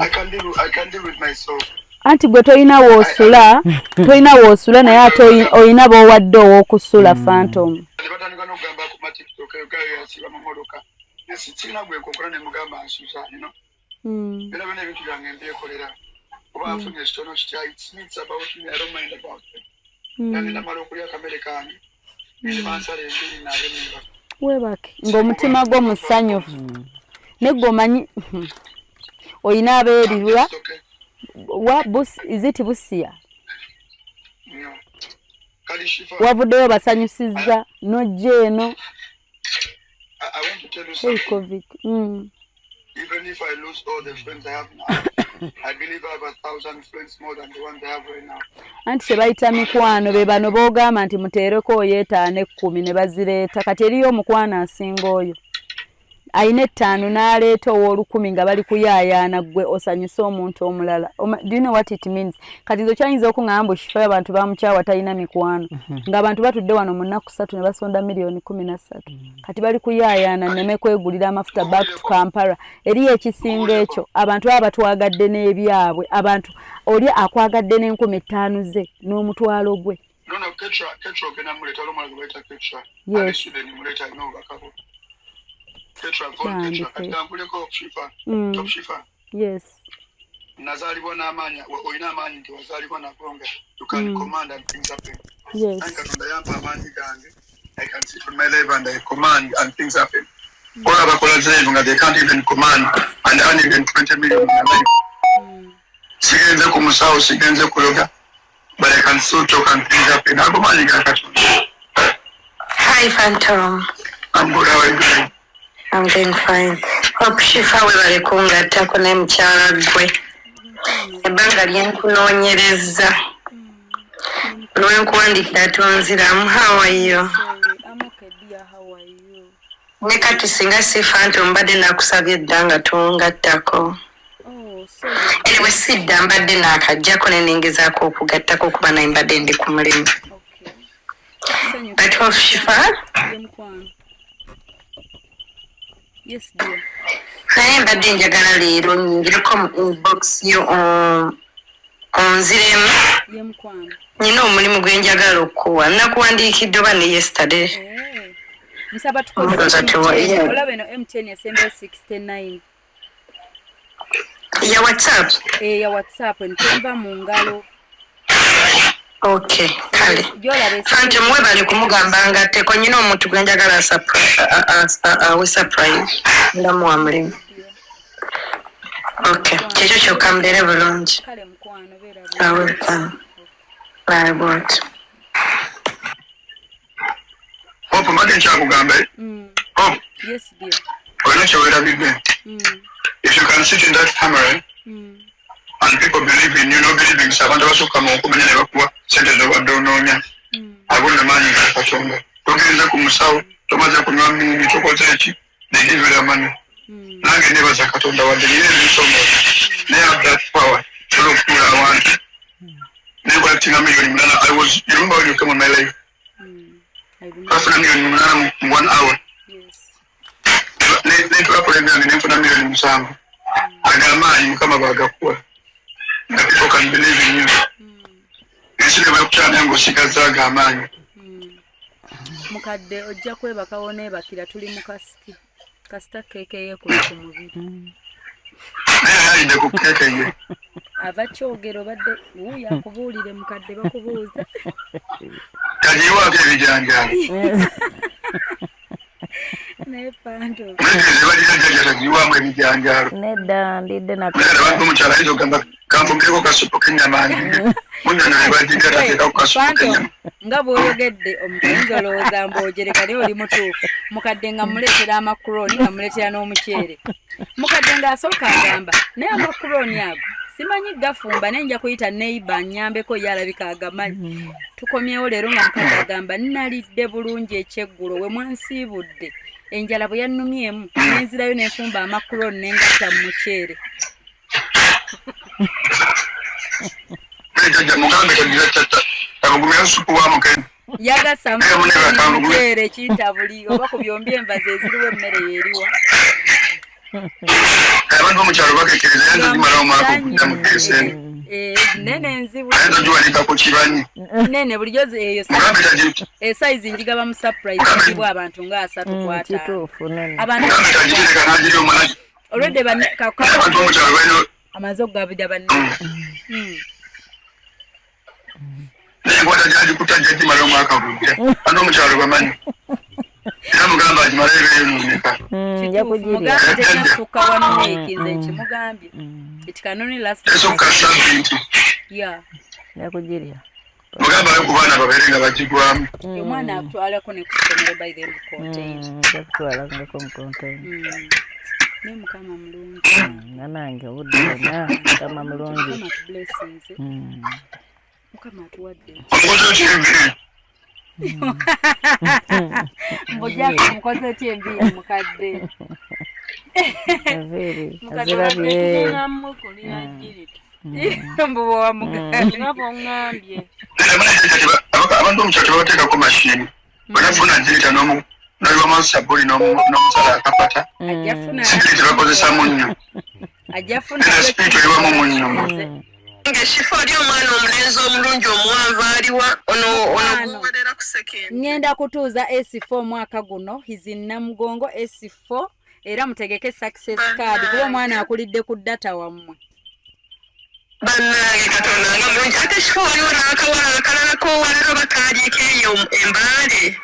I can deal with myself. Anti gwe tolina w'osula, tolina w'osula naye ate olina b'owadde ow'okusula Phantom. Ne batandika n'okugamba ku ma TikTok eyo gayo yasiba mu mmotoka. Nsi sirina gwe nkokola ne mugamba nsusa, you know. Byonna byonna ebintu byange mbyekolera. Oba nfunye ekitono kitya, it's about me, I don't mind about it. Nange namala okulya akamere kange, ne bansala enviiri naabe neebaka. Weebake ng'omutima gwo musanyufu. Naye gwe omanyi olina abeerirwa It's okay. wa is it Busia? Nnyo. Kali Shifa, Wavuddeyo basanyusizza n'ojja eno. I want to tell you Hey, something. Covid. Even if I lose all the friends I have now, I believe I have 1,000 friends more than the ones I have right now. Anti kye bayita mikwano be bano b'ogamba nti muteereko oyo 5 10 ne bazireeta. Kati eriyo omukwano asinga oyo. Ayina 5 n'aleeta ow'olukumi nga bali kuyaayaana ggwe osanyuse omuntu omulala. Do you know what it means? Kati nze okyayinza okuŋŋamba mbu Shifa abantu bamukyawa talina mikwano. Ng'abantu batudde wano mu nnaku 3 ne basonda miliyoni 13. Kati bali kuyaayaana nneme kwegulira amafuta back to Kampala. Eriyo ekisinga ekyo. Abantu baba batwagadde n'ebyabwe. Abantu oli akwagadde n'enkumi 5 ze n'omutwalo gwe. No, no, Ketra, Ketra ogenda muleeta, waliwo omulala gwe bayita Ketra. Yes. Ali Sweden muleeta alina obubaka bwe. Ketra, Von Bambi Ketra. Kati Ketra. kankuleko Shifa. Top Shifa. Yes. Nazaalibwa n'amaanyi, olina amaanyi nti wazaalibwa nago nga you can command and things happen. Yes. Nange Katonda yampa amaanyi gange. I can sit on my life and I command and things happen. All abakola live nga they can't even command and earn even 20 million in their life. Sigenze ku musawo, sigenze kuloga, but I can still talk and things happen. Ago maanyi ga Katonda. Hi, Phantom. I'm good, how are you doing? I'm doing fine. Hope Shifa webale kungattako ne mukyala gwe. Ebbanga lye nkunoonyereza. Lwe nkuwandiikira tonziramu. How are you? Sorry, I'm okay dear, how are you? Ne kati singa si Phantom mbadde nakusabye dda nga tongattako. Oh, sorry. Anyway, si dda mbadde naakajjako ne ningezaako okugattako kuba naye mbadde ndi ku mulimu. Okay. But Hope Shifa, Ye mukwano. Yes dear. naye mbadde njagala leero nnyingireko mu inbox yo onziremu. Ye mukwano. Nina omulimu gwe njagala okukuwa. Nakuwandiikidde oba ne yesterday. Nsaba Ndowooza tukozese tewa- MTN. yeah. Olaba eno MTN esembayo 69. Ya WhatsApp? Eh, ya WhatsApp ntenva mu ngalo. Okay, kale. Gyolaba. Fante, mwebale kumugamba nga teko nyina omuntu gwe njagala awe surprise, ndamuwa mulimu. Okay, kyekyo kyokka, mubeere bulungi. Kale mukwano, beera. Ah, welcome. Bye bot. Hope, mbadde nkyakugamba. Hope. Yes dear. Olina kyeweerabidde. If you can sit in that family and people believe in you, no believing, so abantu abasukka mu 40 ne bakuwa sente z'obadde onoonya, ago nno maanyi ga Katonda. Togenze ku musawo, tomaze kunywa mindi, tokoze eki, they give you the money. Nange nebaza Katonda, wadde nina ebisomooza, naye have that power sobola okutuula awantu nenkolactinga 8 million. I was, you remember when you came on my life, twafuna 8 million mu one hour. Netulakola ebyange nenfuna 7 million. Agamaanyi Mukama bwagakuwa nga people can believe in you, ensi ne bakukyamya ng'osigaza ago amaanyi. Mukadde, ojja kwebakawo neebakira, tuli mu kasiki kasita keeke yeekula ku mubiri. Naye ayayidde ku keeke ye. Ava kyogero badde wuuyo akubuulire, mukadde bakubuuza. Kagiwaako ebijanjaalo. Naye Panto. Mulegereze bagira jjajja tagiwaamu ebijanjaalo. Nedda, ndidde. Naye abantu omukyala ayinza okugamba kanfugireko kasupu k'ennyama ndidde munyonyo ne bagira tateekako kasupu Panto, k'ennyama. Nga bw'oyogedde omukazi olowooza mboogereka, naye oli mutuufu. Mukadde nga muleetera amakuroni, nga muleetera n'omuceere. Mukadde ng'asooka agamba, naye amakuroni ago simanyi gafumba, naye nja kuyita neighbor nyambeko, ye alabika agamanyi. Tukomyewo leero nga mukadde agamba, nalidde bulungi ekyeggulo we mwansiibudde, enjala bwe yannumyemu nenzirayo nenfumba amakuroni nengatta mu muceere. Naye jjajja mugambe tagira tabugumira supu wa mukene. Yagasa Naye munebe akangugule. muceere kintabuli oba ku byombi enva ze ziriwo, emmere yeeriwa. Abantu bomukyalo bakekereza, ayinza ogimalawo omwaka okudda mu keeseni. Eh, nene enzibu. Ayinza ogiwanika ku kibanyi. Nene bulijjo eyo. Mugambe tagi Esayizi njigaba mu surprise zibwa abantu nga 30 ku 50. Kituufu, nene. Abantu Mugambe tagitereka n'agirya omwana. Olwedde banne Abantu bomukyalo balina amaze okugabira banne. Naye enkwata gyagikuta ajja gimala omwaka gujja. Abantu bomukyalo bamanyi era mugamba agimale ebeeyonooneka. Nja Kituufu. kugirya. Mugambe tenasukka one week, nze nkimugambye it can only last. Esukka sabbiiti. Yeah. Nja kugirya. Mugamba ayo ku baana babeere nga bagigwamu. Omwana akutwalako ne ku ssomero by the contain. Nja kutwala ngako mu container. Naye Mukama mulungi. Nanange obudde bwonna Mukama mulungi. Mukama tublessinze. Mukama atuwadde. Omukozi otya enviiri? Mbujjako mukozi otya enviiri, mukadde? Enviiri Mukadde azirabye. Tunamukulira girita. Mbubo wa muganda. Nga bw'oŋŋambye. Abantu omukyalo tebabateekako mashini, banafuna girita n'oyiwamu sabuli n'omusala akapata. Ajja funa. Sipiriti tebakozesa munnyo. Ajja funa. Era sipiriti oyiwamu munnyo. Nga Shifa, oli omwana omulenzi omulungi omuwanvu aliwa ono ono? Mukwano. Guwerera ku second. Ŋŋenda kutuuza S4 omwaka guno. He's in Namugongo S4, era mutegeke success card kuba omwana akulidde ku data wammwe. Bannange, Katonda nga mulungi. Ate Shifa, waliwo n'akawala akalala kowalala bakaaliiko eyo embaale,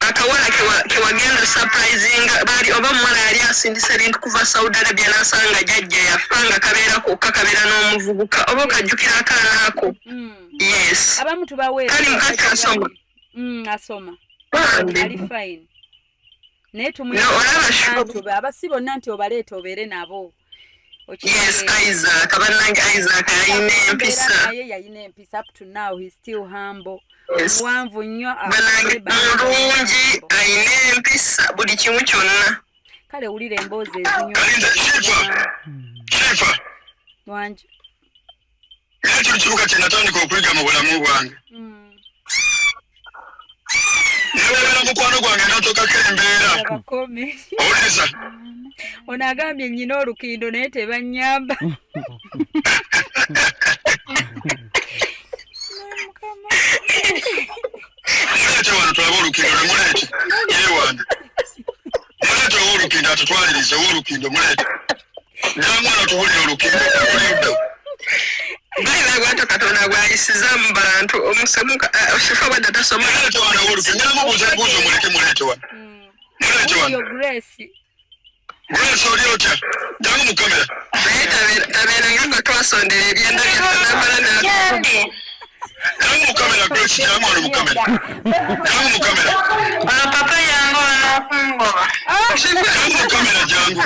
akawala kewagenda surprisinga baali oba omuwala yali asindisa ebintu kuva Saudi Arabia n'asanga jjajja yafa nga kabeera kokka, kabeera n'omuvubuka, oba okajjukira akaana ako? Yes. Abamu tubaweera. Kali mukati asoma? Asoma. Bambi. Ali fine, naye No, olaba tumuyamba abasi bonna nti obaleeta obeere nabo. Yes, Isaac, bannange, Isaac yalina empisa. Naye yalina empisa, up to now he still humble. Yes. Muwanvu nnyo. Bannange, mulungi, alina empisa, buli kimu kyonna. Kale wulira emboozi ezinywa. Kalinda Shifa, Shifa. Wangi. Era kino kibuga kye natandika okuyiga mu bulamu bwange. Nebeera mukwano gwange n'atuukako embeera. Abakome. Owuliriza? Ono agambye nnyina olukindo naye tebannyamba. Muleete wano tulabe olukindo lwe muleete. Ye wange, muleete ow'olukindo atutwalirize, ow'olukindo muleete. Namwana tubulira olukindo oludda. Balina bwatyo Katonda bw'ayisiza mu bantu omusemuka Shifa bwadda tasoma. Muleete wano olukindo. Ngenda mubuuza ebibuuzo muleke muleete wano. Muleete wano. Oyo Grace. Grace oli otya? Jangu mu kamera. Naye tabeeranga gwe twasondera ebyenda byaffe n'amala Jangu mu kamera Grace, jangu wano mu kamera. Jangu mu kamera. Ono papa yange ono okungoba. Jangu mu kamera jangu.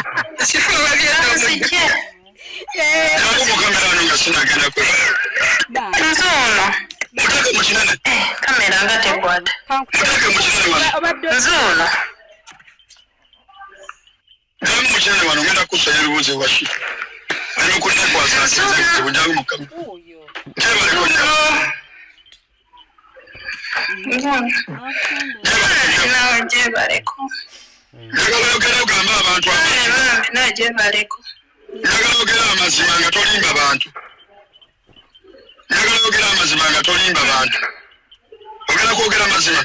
Shifa wabyenda omujja. Jangu mu kamera wano nga sinagenda kwebaka. Nze ono. Muteeke mu kinene. Kamera nga tekwata. Muteeke mu kinene wano. Nze ono. Jangu mu kinene wano ngenda kukusaba ebibuuzo ewa Shifa. Alina okunnekwasa nti nze buzibu jangu mu kamera. Gyebaleko jangu. Naawe gyebaleko. Njagala oyogere ogambe abantu amazima. Bambi naawe gyebaleko. Njagala oyogere amazima nga tolimba bantu. Njagala oyogere amazima nga tolimba bantu. Ogenda kwogera amazima.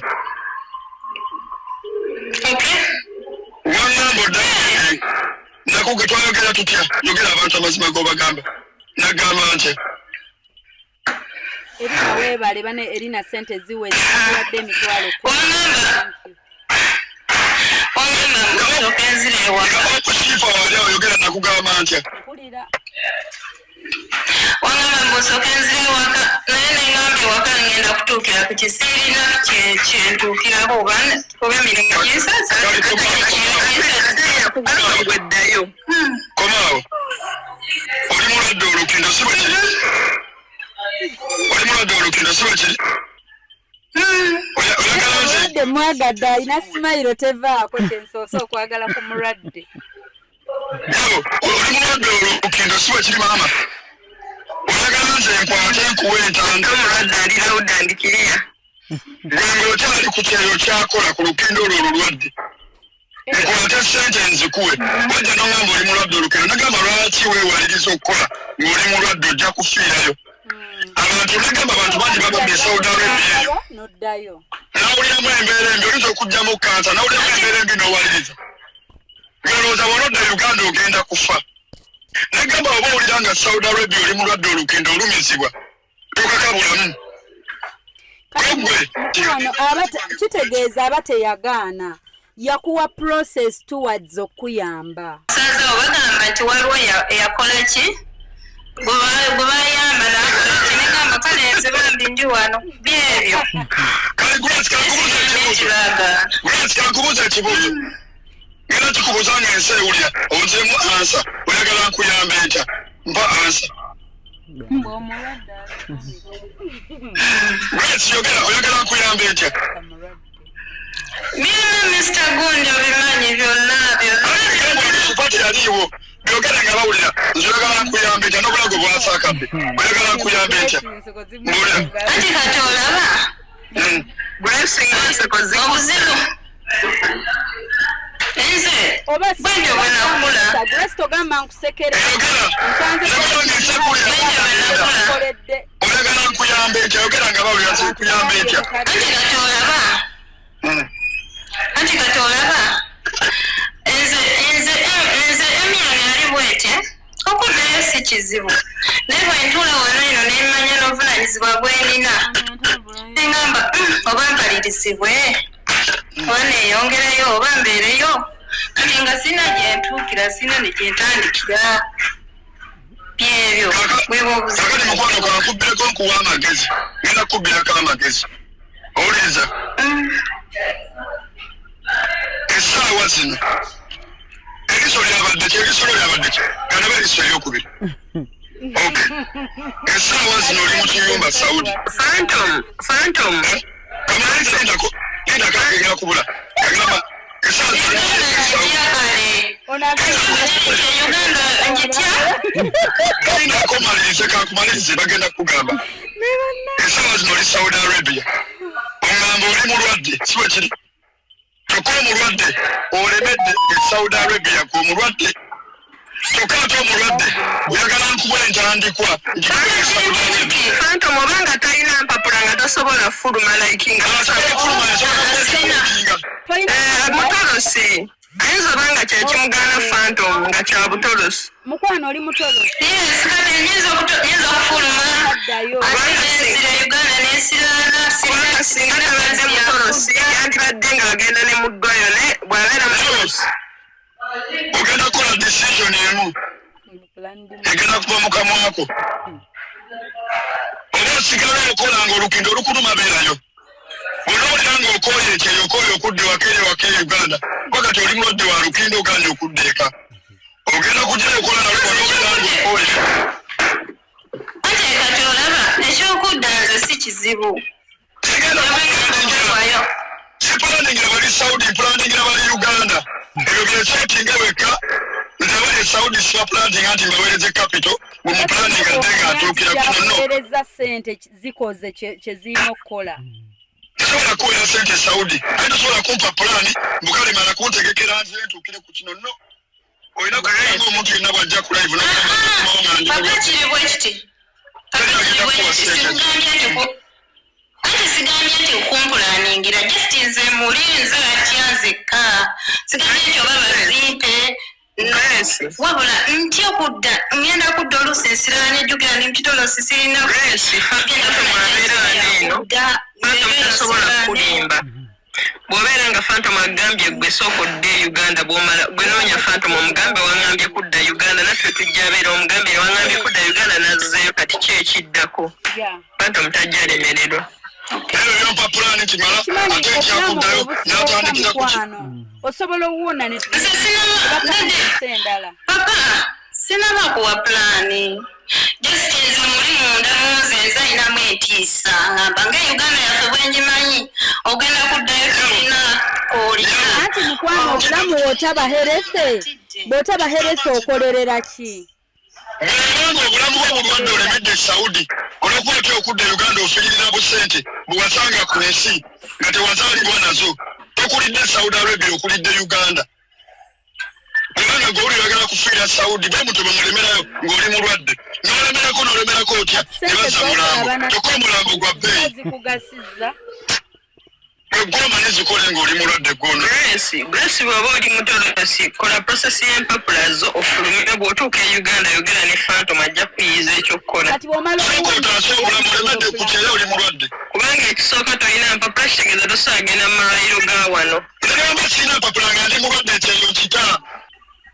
Wangamba oddayo nakuge twayogera tutya? Yogera abantu amazima g'obagamba. Nagamba nti Erina weebale bane Erina ssente ziweze ziwadde emitwalo. Wangamba nsooke nzire ewaka. Okusiifa wali awo yogera nakugamba ntya? Mpulira. Wangamba mbu nsooke nzire ewaka naye ne ngamba ewaka ngenda kutuukira ku kisiirina kyentuukirako kuba emirimu ginsaza. Yakugamba gweddayo. Komaawo. Oli mulwadde olukindo si bwe kiri? Oli mulwadde olukindo si bwe kiri? Oyagala nze Omulwadde mwagadde alina simayiro tevaako kyensoose okwagala ku mulwadde. Nyabo, oli mulwadde olukindo si bwe kiri maama? Oyagala nze nkwate nkuwe entanda. Omulwadde ali loud and clear. Gwe ng'okyali ku kyeyo kyakola ku lukindo olwo olulwadde. Nkwate ssente nzikuwe. Wajja n'ongamba oli mulwadde olukindo. Nagamba lwaki weewaliriza okukola ng'oli mulwadde ojja kufiirayo. Abantu nagamba abantu bangi babadde e Saudi Arabia eyo. N'oddayo. Nawuliramu embeera embi oyinza okuggyamu kansa nawuliramu embeera embi n'owaliriza. Ng'olowooza bw'onodda Uganda ogenda kufa. Nagamba oba owulira nga Saudi Arabia oli mulwadde olukindo olumizibwa tokaka bulamu. Gwe Mukwano kitegeeza aba teyagaana yakuwa process towards okuyamba. Sasa bagamba nti waliwo yakola ki gwe bayamba n'akola ki negamba kale nze bambi ndi wano byebyo. Kale Grace kankubuuza ekibuuzo. Grace kankubuuza ekibuuzo. Ngenda kikubuuza nga ensi ewulira onziremu ansa oyagala nkuyambe ntya mpa ansa. Grace yogera oyagala nkuyambe ntya. Byonna Mr. Gundi obimanyi byonna byonna. Shifa teyaliiwo byogere nga bawulira nze oyagala nkuyambe ntya n'obulago bwasaakadde oyagala nkuyambe ntya mbuulira. Anti kati olaba obuzibu nze bwentyo bwe nakula. Grace togamba nkusekere. Yogera Bwentyo bwe nakula. oyagala nkuyambe ntya yogera nga bawulira nze nkuyambe ntya. Anti kati olaba anti kati olaba nze emyani ali bwete okuddayo si kizibu naye bwe ntuula wano eno ne mmanya n'obuvunaanyizibwa bwe nnina ne ngamba oba mpalirizibwe oba neeyongerayo oba mbeereyo kati nga sirina gye ntuukira sirina ne gye ntandikira byebyo bweba obuzibu. Kakati mukwano kankubbireko nkuwa amagezi ngenda kukubbirako amagezi owuliriza essaawa zino eriiso lyabadde ki eriiso lyo lyabadde ki kanaba eriiso eryokubiri. Okay. Essaawa zino oli mu kiyumba Saudi. Phantom. Kamaliriza lindako lindako agenda kubula. Agamba essaawa zino oli mu kiyumba Saudi. Uganda njitya. Lindako malirize kankumalirize bagenda kukugamba. Essaawa zino oli Saudi Arabia. Oŋŋamba oli mulwadde si bwe kiri? Kyokka omulwadde olemedde e Saudi Arabia gwe omulwadde. Kyokka ate omulwadde oyagala nkuwa entandikwa Phantom obanga talina mpapula nga tasobola fuluma like nga mutolosi. Ayinza oba nga kyekimugaana Phantom nga kya butolosi. Mukwano oli mutolosi. Yes, kale nyinza okufuluma ate nenzira Uganda nensiraana. Kubanga singa tabadde mutolosi yandibadde nga agenda ne mu ddwayo, naye bw'abeera mutolosi ogenda kukola decision emu egenda kuva mu kamwako, oba osigala okola nga olukindo olukuluma beerayo, bw'onoowulira ng'okooye ekyeyo, okooye okudda ewaka eri ewaka e Uganda, kuba kati oli mulwadde wa lukindo, oganye okudda eka, ogenda kugirayo okola nalwo bw'onoowulira ng'okooye. Ate kati olaba ekyokudda nze si kizibu. Sigenda kupulaningira, sipulaningira bali Saudi, mpulaningira bali Uganda. Ebyo byekyetinga wekka. Nze abali e Saudi sibapulaninga nti mbaweereze capital bwemupulaninga dde ng'atuukira kuno, no. Yakuweereza ssente zikoze kye zirina okukola. Tosobola kuweera sente Saudi, aye tosobola kumpa pulaani mbukalemala kuntegekera nze ntuukire ku kino, no. Olina kuanga omuntu yenna bw'ajja ku live n'agamba nga ndi Papa, mulwadde. Kiri bwe kiti, papa, kiri bwe kiti. Sikugambye nti anti sigambye nti kumpulaningira, just nze muli nze atya nzekka. Sigambye nti oba bazimpe, no. Wabula ntya okudda, ngenda kudda oluusi ensiraanye, jjukira ndi mukitolosi, sirina genda Kudda. Tasobola kukulimba. Bw'obeera nga Phantom agambye gwe sooka odde e Uganda, bw'omala gwe noonya Phantom omugambe waŋŋambye kudda Uganda, naffe tujja abeera omugambe waŋŋambye kudda Uganda nazzeeyo, kati ki ekiddako? Phantom tajja lemererwa. Ebyo byompa pulaani kimala. Kimanyi Ate ntya obulamu kuddayo obusooka n'atandikira ku ki? mukwano osobola owuwona ne Nze batandisa endala. Papa, sinaba kuwa pulaani, just nze muli munda munze nze ayinamu entiisa, ngamba nga Uganda yaffe bwengimanyi, ogenda kuddayo tulina olina. Anti mukwano obulamu bw'otaba healthy, bw'otaba healthy okolerera ki? Bw'obanga obulamu bwo bulwadde olemedde e Saudi olwokuba otya okudda e Uganda, ofiirira busente bwewasanga ku nsi nga tewazaalibwa nazo, tokulidde Saudi Arabia, okulidde Uganda. Kubanga gwe oli oyagala kufiira Saudi, bwe muto bwemulemerayo ng'oli mulwadde n'olemerako n'olemerako otya ne Sente bazza mulambo z'okulaba kyokka omulambo gwa bbeeyi. Zikugasizza. Egwoma nezikole ng'oli mulwadde gwono. Grace, Grace, bw'oba oli mutolosi kola process y'empapula zo ofulume. Bw'otuuka e Uganda yogera ne Phantom, ajja kuyiza ekyokukola. Kati bw'omala Sooka otaase obulamu, olemedde ku kyeyo, oli mulwadde. Kubanga ekisooka tolina mpapula, kitegeeza tosobola genda mu malwaliro ga wano. Nagamba sirina mpapula nga ndi mulwadde, ekyeyo kita.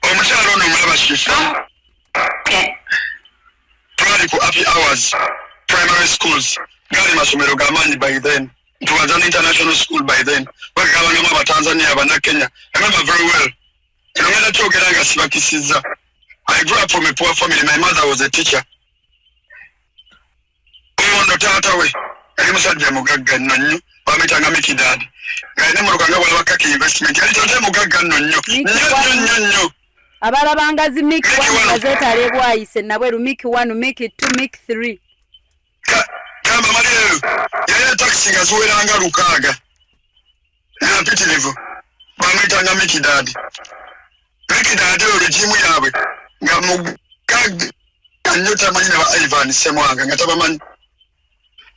Omukyalo ono omulaba, Shifa? Twali ku Happy Hours Primary Schools, gaali masomero g'amaanyi by then. It was an international school by then, bagabangamu Abatanzania, Abannakenya. I remember very well. Kino ngenda kyogera nga sibakisizza. I grew up from a poor family. My mother was a teacher. Ono taata we yali musajja mugagga nno nnyo, bamuyitanga Mikidadi, ng'alina emmotoka nga bwalaba Kaki Investment. Yali taata mugagga nno nnyo nnyo nnyo nnyo nnyo. Abalabanga zi Miki Miki 1 one. Nga zeetala ebwayise nabweru, Miki 1, Miki 2, Miki 3. Kamba malireyo yalina takisi nga ziweranga 600 nga mpitirivu. Bamuyitanga Mikidadi. Mikidadi oyo regime yaabwe nga mugagga nnyo, tamanyi ne ba Ivan Semwanga nga tabamanyi.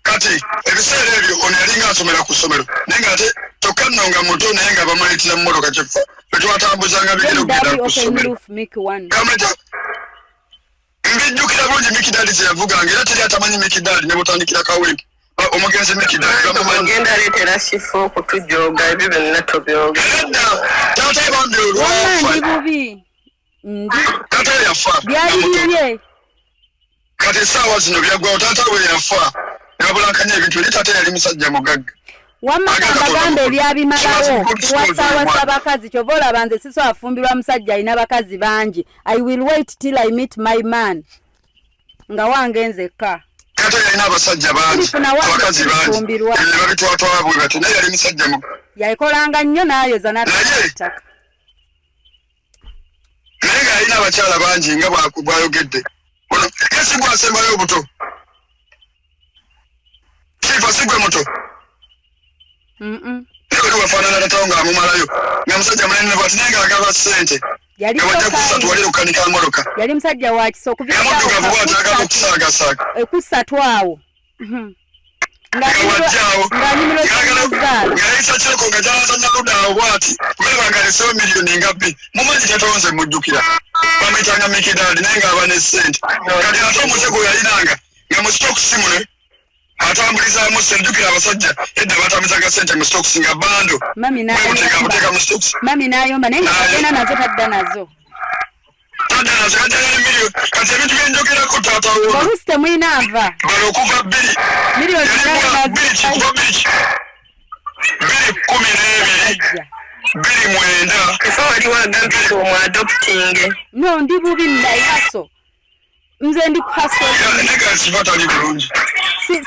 Kati ebiseera ebyo ono yalinga asomera ku ssomero, naye nga ate kyokka nno nga muto, naye nga bamuleetera mu mmotoka kyeffa etwatambuzanga bigere okugenda MW ku open ssomero. roof Miki 1. Kameta mbijjukira bulungi Mikidadi kye yavuganga, era teri atamanyi Mikidadi ne butandikira Kawempe. Omugenzi Mikidadi bamumanyi. Ogenda aleetera Shifa okutujooga, ebyo byonna tobyogera. Edda taata bambi Wamma ndi olwafa bubi ndi taata yafa byali nga muto. bibye. Kati essaawa zino byaggwawo. Taata we yafa ne babulankanya ebintu, eri taata yali musajja mugagga. Wamma Aga kambagamba Katonda ebyabimalawo Good school kuwasaawasa very bakazi. Kyova olaba nze sisobola afumbirwa musajja alina bakazi bangi. I will wait till I meet my man nga wange nzekka. Taata yalina abasajja bangi, Tulifuna wange abakazi bangi. tulifumbirwa. Ebyo ne babitwatwala bwe batyo, naye yali musajja mu Yakolanga nnyo n'ayoza n'atwala Naye- ettaka. Naye ng'alina abakyala bangi nga bw'ayogedde ono ye si gwasembayo obuto. Kifa si gwe muto? Naye oli wafaanana tatawo ng'amumalayo, nga musajja munene bwati, naye ng'agaba ssente Yali nga bajja so kusatu kind. wali okukanika mmotoka. Yali musajja wa kisa Nga muddugavu bwati agaba okuviira okusaagasaaga. Ekusatu awo. Ngawajjaawo ngayisa kyeko nga gyalazanya ludaawo bwati kulaba nga alesewo miliyoni nga bbi mumanyi tetonze mujjukira bamuyitanga mikidaadi naye ng'aba ne ssente kati ate omutego yalinanga nga mu sitokisi muno atambulizaamu ssente jjukira abasajja edda batambuzaga ssente mu sitokisi nga bando bwebuteeka mu sitokisi mami n'ayomba naye nga agenda nazo tadda nazo tadda nazo kajjanga ne miliyoni kati ebintu byenjogerako taata wo oluusi temulina nva bano okuva bbiri miliyoni bbiri kikuba bbiri 2012 29 Efa waliwo agambye nti omu adopting. No ndi bubi nnayihaso nze ndi kuhaso tali bulungi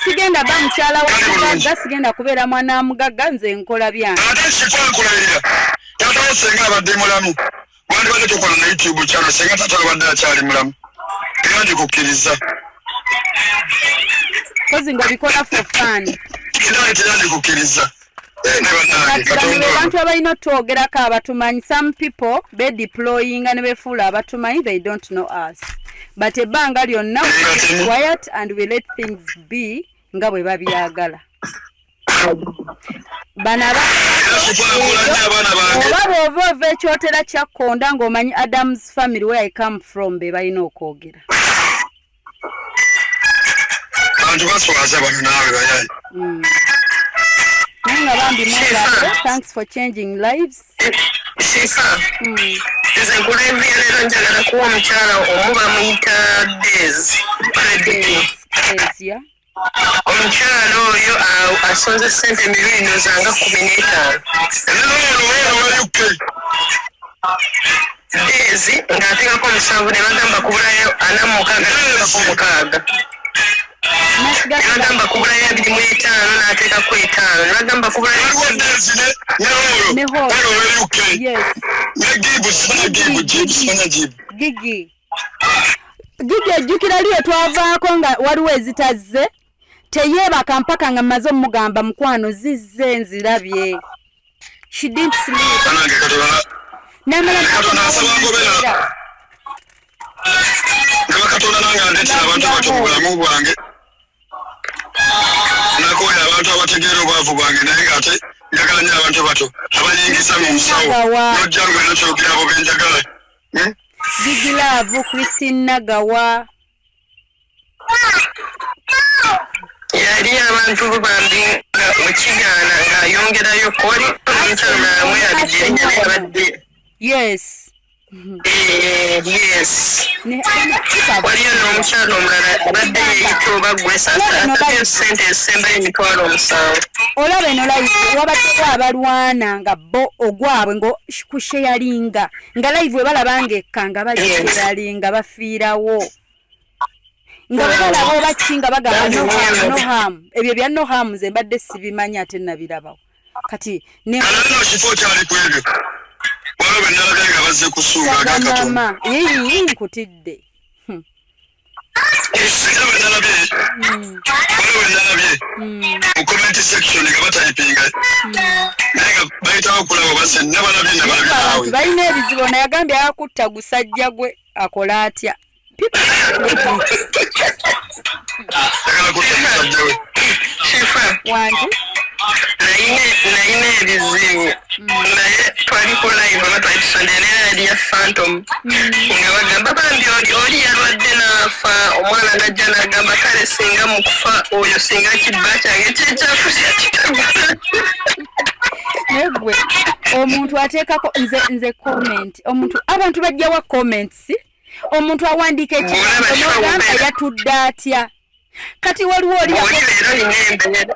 sigenda ba mukyala wa mugagga sigenda kubeera mwana wa mugagga nze nkola byange ate Shifa nkulayirira taata wo senga abadde mulamu wandibadde tokola na YouTube channel senga taata abadde akyali mulamu era ndikukkiriza kozi ng'obikola for fun era teyandikukkiriza abantu abalina otwogerako abatumanyi some people bedeployinga ne befuula abatumanyi they don't know us but ebbanga lyonna quiet and we let things be nga bwe babyagala bano oba bw'ova ova ekyotera kya Kkonda ng'omanyi Adam's family where I come from be balina okwogera abantu baswaza bano naawe bayayi naye nga bambi mwebale thanks for changing lives Shifa nze ku live ya leero njagala kuwa omukyala omu bamuyita Days Credit omukyala oyo asonze ssente miliyoni zanga 15 Days ng'ateekako 7 ne bagamba kubulayo 46 n'ateekako 6 ne bagamba kubulayo 25 n'ateekako 5 ne bagamba kubulayo Gigi Gigi ejjukira liyo twavaako nga waliwo ezitazze teyeebaka mpaka nga mmaze omugamba mukwano zizze nzirabye she didn't sleep namala Katonda nange andeetera abantu abato mu bulamu bwange nakooya abantu abategeera obwavu bwange naye ng'ate njagala nnyo abantu bato abayingiza mu nsawo nojja ngwe nokyogera abo be njagala Gigi Love Christine Nagawa yali abantu bambi nga mukigaana ng'ayongerayo koli omukyala namwe yabigirinya naye abadde yes yes waliyo n'omukyala omulala abadde yeeyita oba gwe sasa ssente ezisembayo 70,000 olaba eno live wabaddewo abalwana nga bo ogwabwe ngo kusheyalinga nga live we balaba ng'ekka nga balisheyalinga bafiirawo nga bwe balaba oba ki nga bagamba no harm no harm ebyo bya no harm nze mbadde sibimanyi ate nabirabawo kati ne kifo kyali ku ebyo waliwo be nalabye nga bazze kusuula aga Katonda yii nkutidde era bwe nalabye waliwo bwe nalabye mu comment section nga batayipinga naye nga bayitawo okulaba bazze nabalabye nabalabye naawe balina ebizibu ono yagambye akutta gusajja gwe akola atya ayagala kutta musajja we Shifa wange nayina ebizibu naye twali ku live oba twali tusondera naye yali ya Phantom nga bagamba bambi oli yalwadde n'afa omwana n'ajja n'agamba kale singa mu kufa oyo singa kibba kyange kyekyafu kyakitagula naye gwe omuntu ateekako nze comment omuntu abantu bajjawa comments omuntu awandiika ekigambo n'ogamba yatudde atya kati waliwo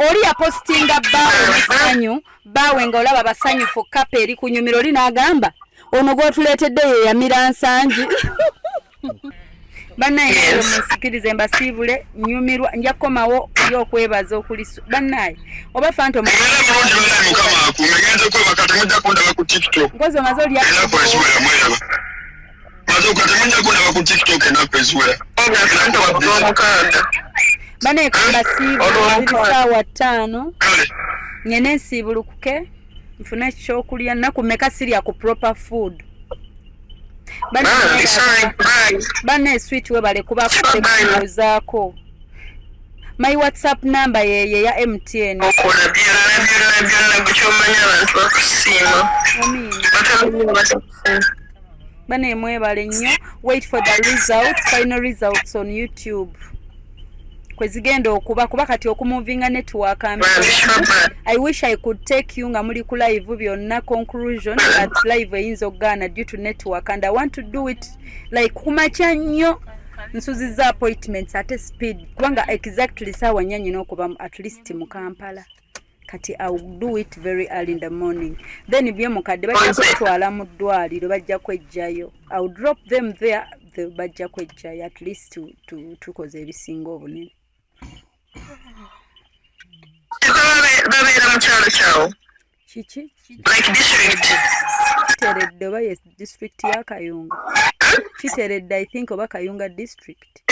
oli yapostinga bbaawe nessanyu bbaawe ng'olaba basanyufu kapa eri kunyumira oli n'agamba ono gw'otuleetedde ye yamira nsangi bannaye munsikirize mbasiibule nyumirwa nja kukomawo yo okwebaza okulisu bannaye oba Phantom bulungi bannaye mukama akuume ngenze kwebaka temujja kundaba ku TikTok ngozi omaze olya ennaku eziwera mweraba maze temujja kundaba ku TikTok ennaku eziwera bannaye kambasiibule ziri ssaawa 5 ngende nsiibulukuke nfune ekyokulya nnaku mmeka sirya ku proper food banne sweet webale kubaako tekuzaako My WhatsApp number yeye ya MTN. Okola byonna byonna byonna, gwe kyomanyi abantu bakusiima. Amiina. Batamanyi bakusiima. Bane, mwebale nnyo. Wait for the results, final results on YouTube kwezigenda okuba, kuba kati okumuvinga network. Bambi Shifa. I wish I could take you nga muli ku live byonna conclusion, but live eyinza okugaana due to network, and I want to do it like kumakya nnyo. Nsuziza appointments ate speed, kubanga exactly saawa 4 nyina okuba at least mu Kampala. Kati I will do it very early in the morning. Then byemukadde bajja kutwala mu ddwaliro, bajja kwejjayo. I will drop them there, bajja kwejjayo. At least tukoze ebisinga obunene. Babeera mu kyalo kyawo? Kiki? Like district? Kiteredde, oba ye district ya Kayunga, Kiteredde I think, oba Kayunga district.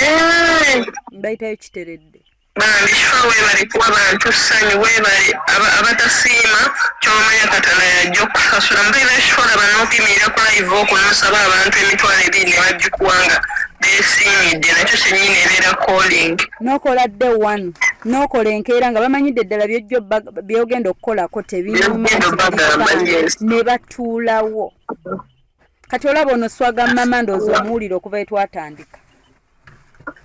Mbayitayo Kiteredde. Bambi Kifa, weebale kuwa bantu ssanyu, weebale. Abatasiima, kyomanya Katonda yajja okusasula. Mbeera Kifa, olaba n'okuyimirira ku live okwo n'osaba abantu 20,000 ne bajjukuwanga beesiimidde, nakyo kyennyini ebeera calling. N'okola day one, n'okola enkeera nga bamanyidde ddala byojjo byogenda okukolako tebinyuma. Byogenda obbagamba, yes. Ne batuulawo. Kati olaba ono Swaga Mama, ndowooza omuwulire okuva etwatandika.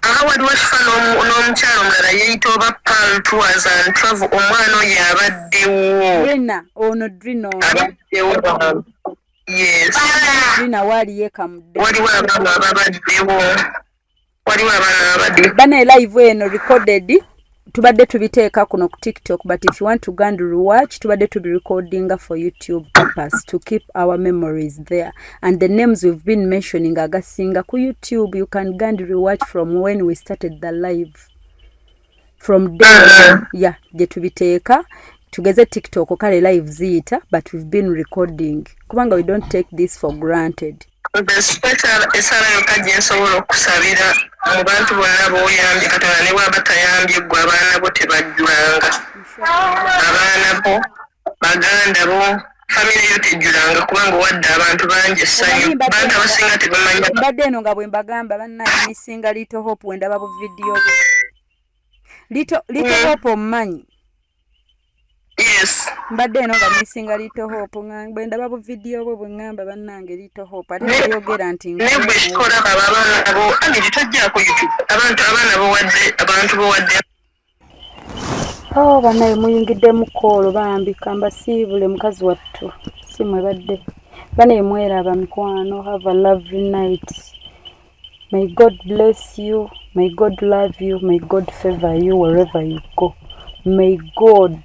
Aha, waliwo Kifa n'omukyalo omulala yeeyita oba Pal Tours and Travel, omwana oyo abaddewo. Drina ono, Drina ono. Abaddewo bambi. Yes. Drina waaliyo ekamudde. Waliwo abaana ababaddewo, waliwo abaana ababaddewo. Bane, live eno recorded, tubadde tubiteeka kuno ku TikTok, but if you want to go and rewatch, tubadde tubirecordinga for YouTube purpose, to keep our memories there, and the names we've been mentioning agasinga ku YouTube, you can go and rewatch from when we started the live, from day, yeah, gye tubiteeka. Tugeze TikTok kale live ziyita, but we've been recording kubanga we don't take this for granted. Esaala yokka gye nsobola okusabira mu bantu bonna b'oyambye, Katonda ne bw'aba tayambye ggwe, abaana bo tebajjulanga, abaana bo, baganda bo, famire yo tejjulanga, kubanga owadde abantu bangi essanyu, bantu abasinga tebamanyi. Mbadde eno nga bwe mbagamba, bannaye, misinga Little Hope wendaba bu vidiyo bwe. Little Hope omumanyi? Yes. Mbadde eno nga misinga Little Hope, nga bwe ndaba bu vidiyo bwe, bwe ŋŋamba, bannange, Little Hope ate tayogera nti Ne bwe kikola baba abaana bo amiri tojjaako YouTube, abantu abaana bowadde, abantu bowadde. Oh, bannaye, muyingiddemu koolo. Bambi kambasiibule, mukazi wattu si mwebadde. Banaye, mweraba mikwano. Have a lovely night. May God bless you, may God love you, may God favor you wherever you go. May God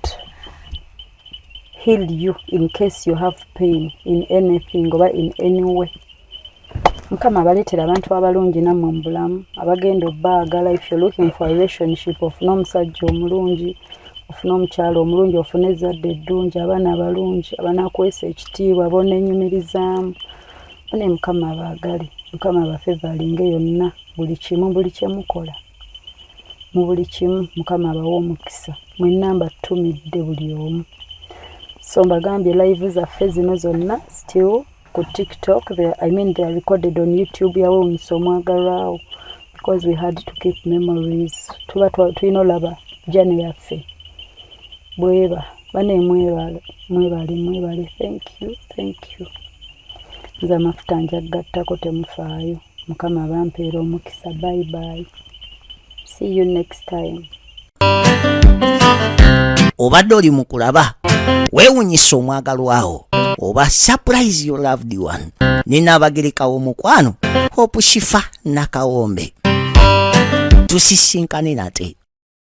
heal you in case you have pain in anything oba in any way. Mukama abaleetera abantu abalungi nammwe mu bulamu abagenda obbaagala. If you're looking for a relationship, ofune omusajja omulungi, ofune omukyalo omulungi, ofune ezzadde eddungi, abaana abalungi abanaakuweesa ekitiibwa, boneenyumirizaamu. Bane, Mukama abaagale, Mukama abafavouringe yonna, buli kimu, buli kyemukola, mu buli kimu Mukama abawe omukisa. Mwenna mbatumidde buli omu. So mbagambye, live zaffe zino zonna still ku TikTok, I mean, they are recorded on YouTube yawewunyisa omwagalwawo, because we had to keep memories. Tuba tulina olaba journey yaffe bweba. Bane, mwebale, mwebale, mwebale. Thank you, thank you. Nze amafuta njagattako, temufaayo. Mukama abampeera omukisa. Bye bye, see you next time. Obadde oli mu kulaba weewunyisa omwagalwawo oba surprise your loved one ne Naabagereka w'omukwano Hope Shifa Nakawombe. Tusisinkane nate.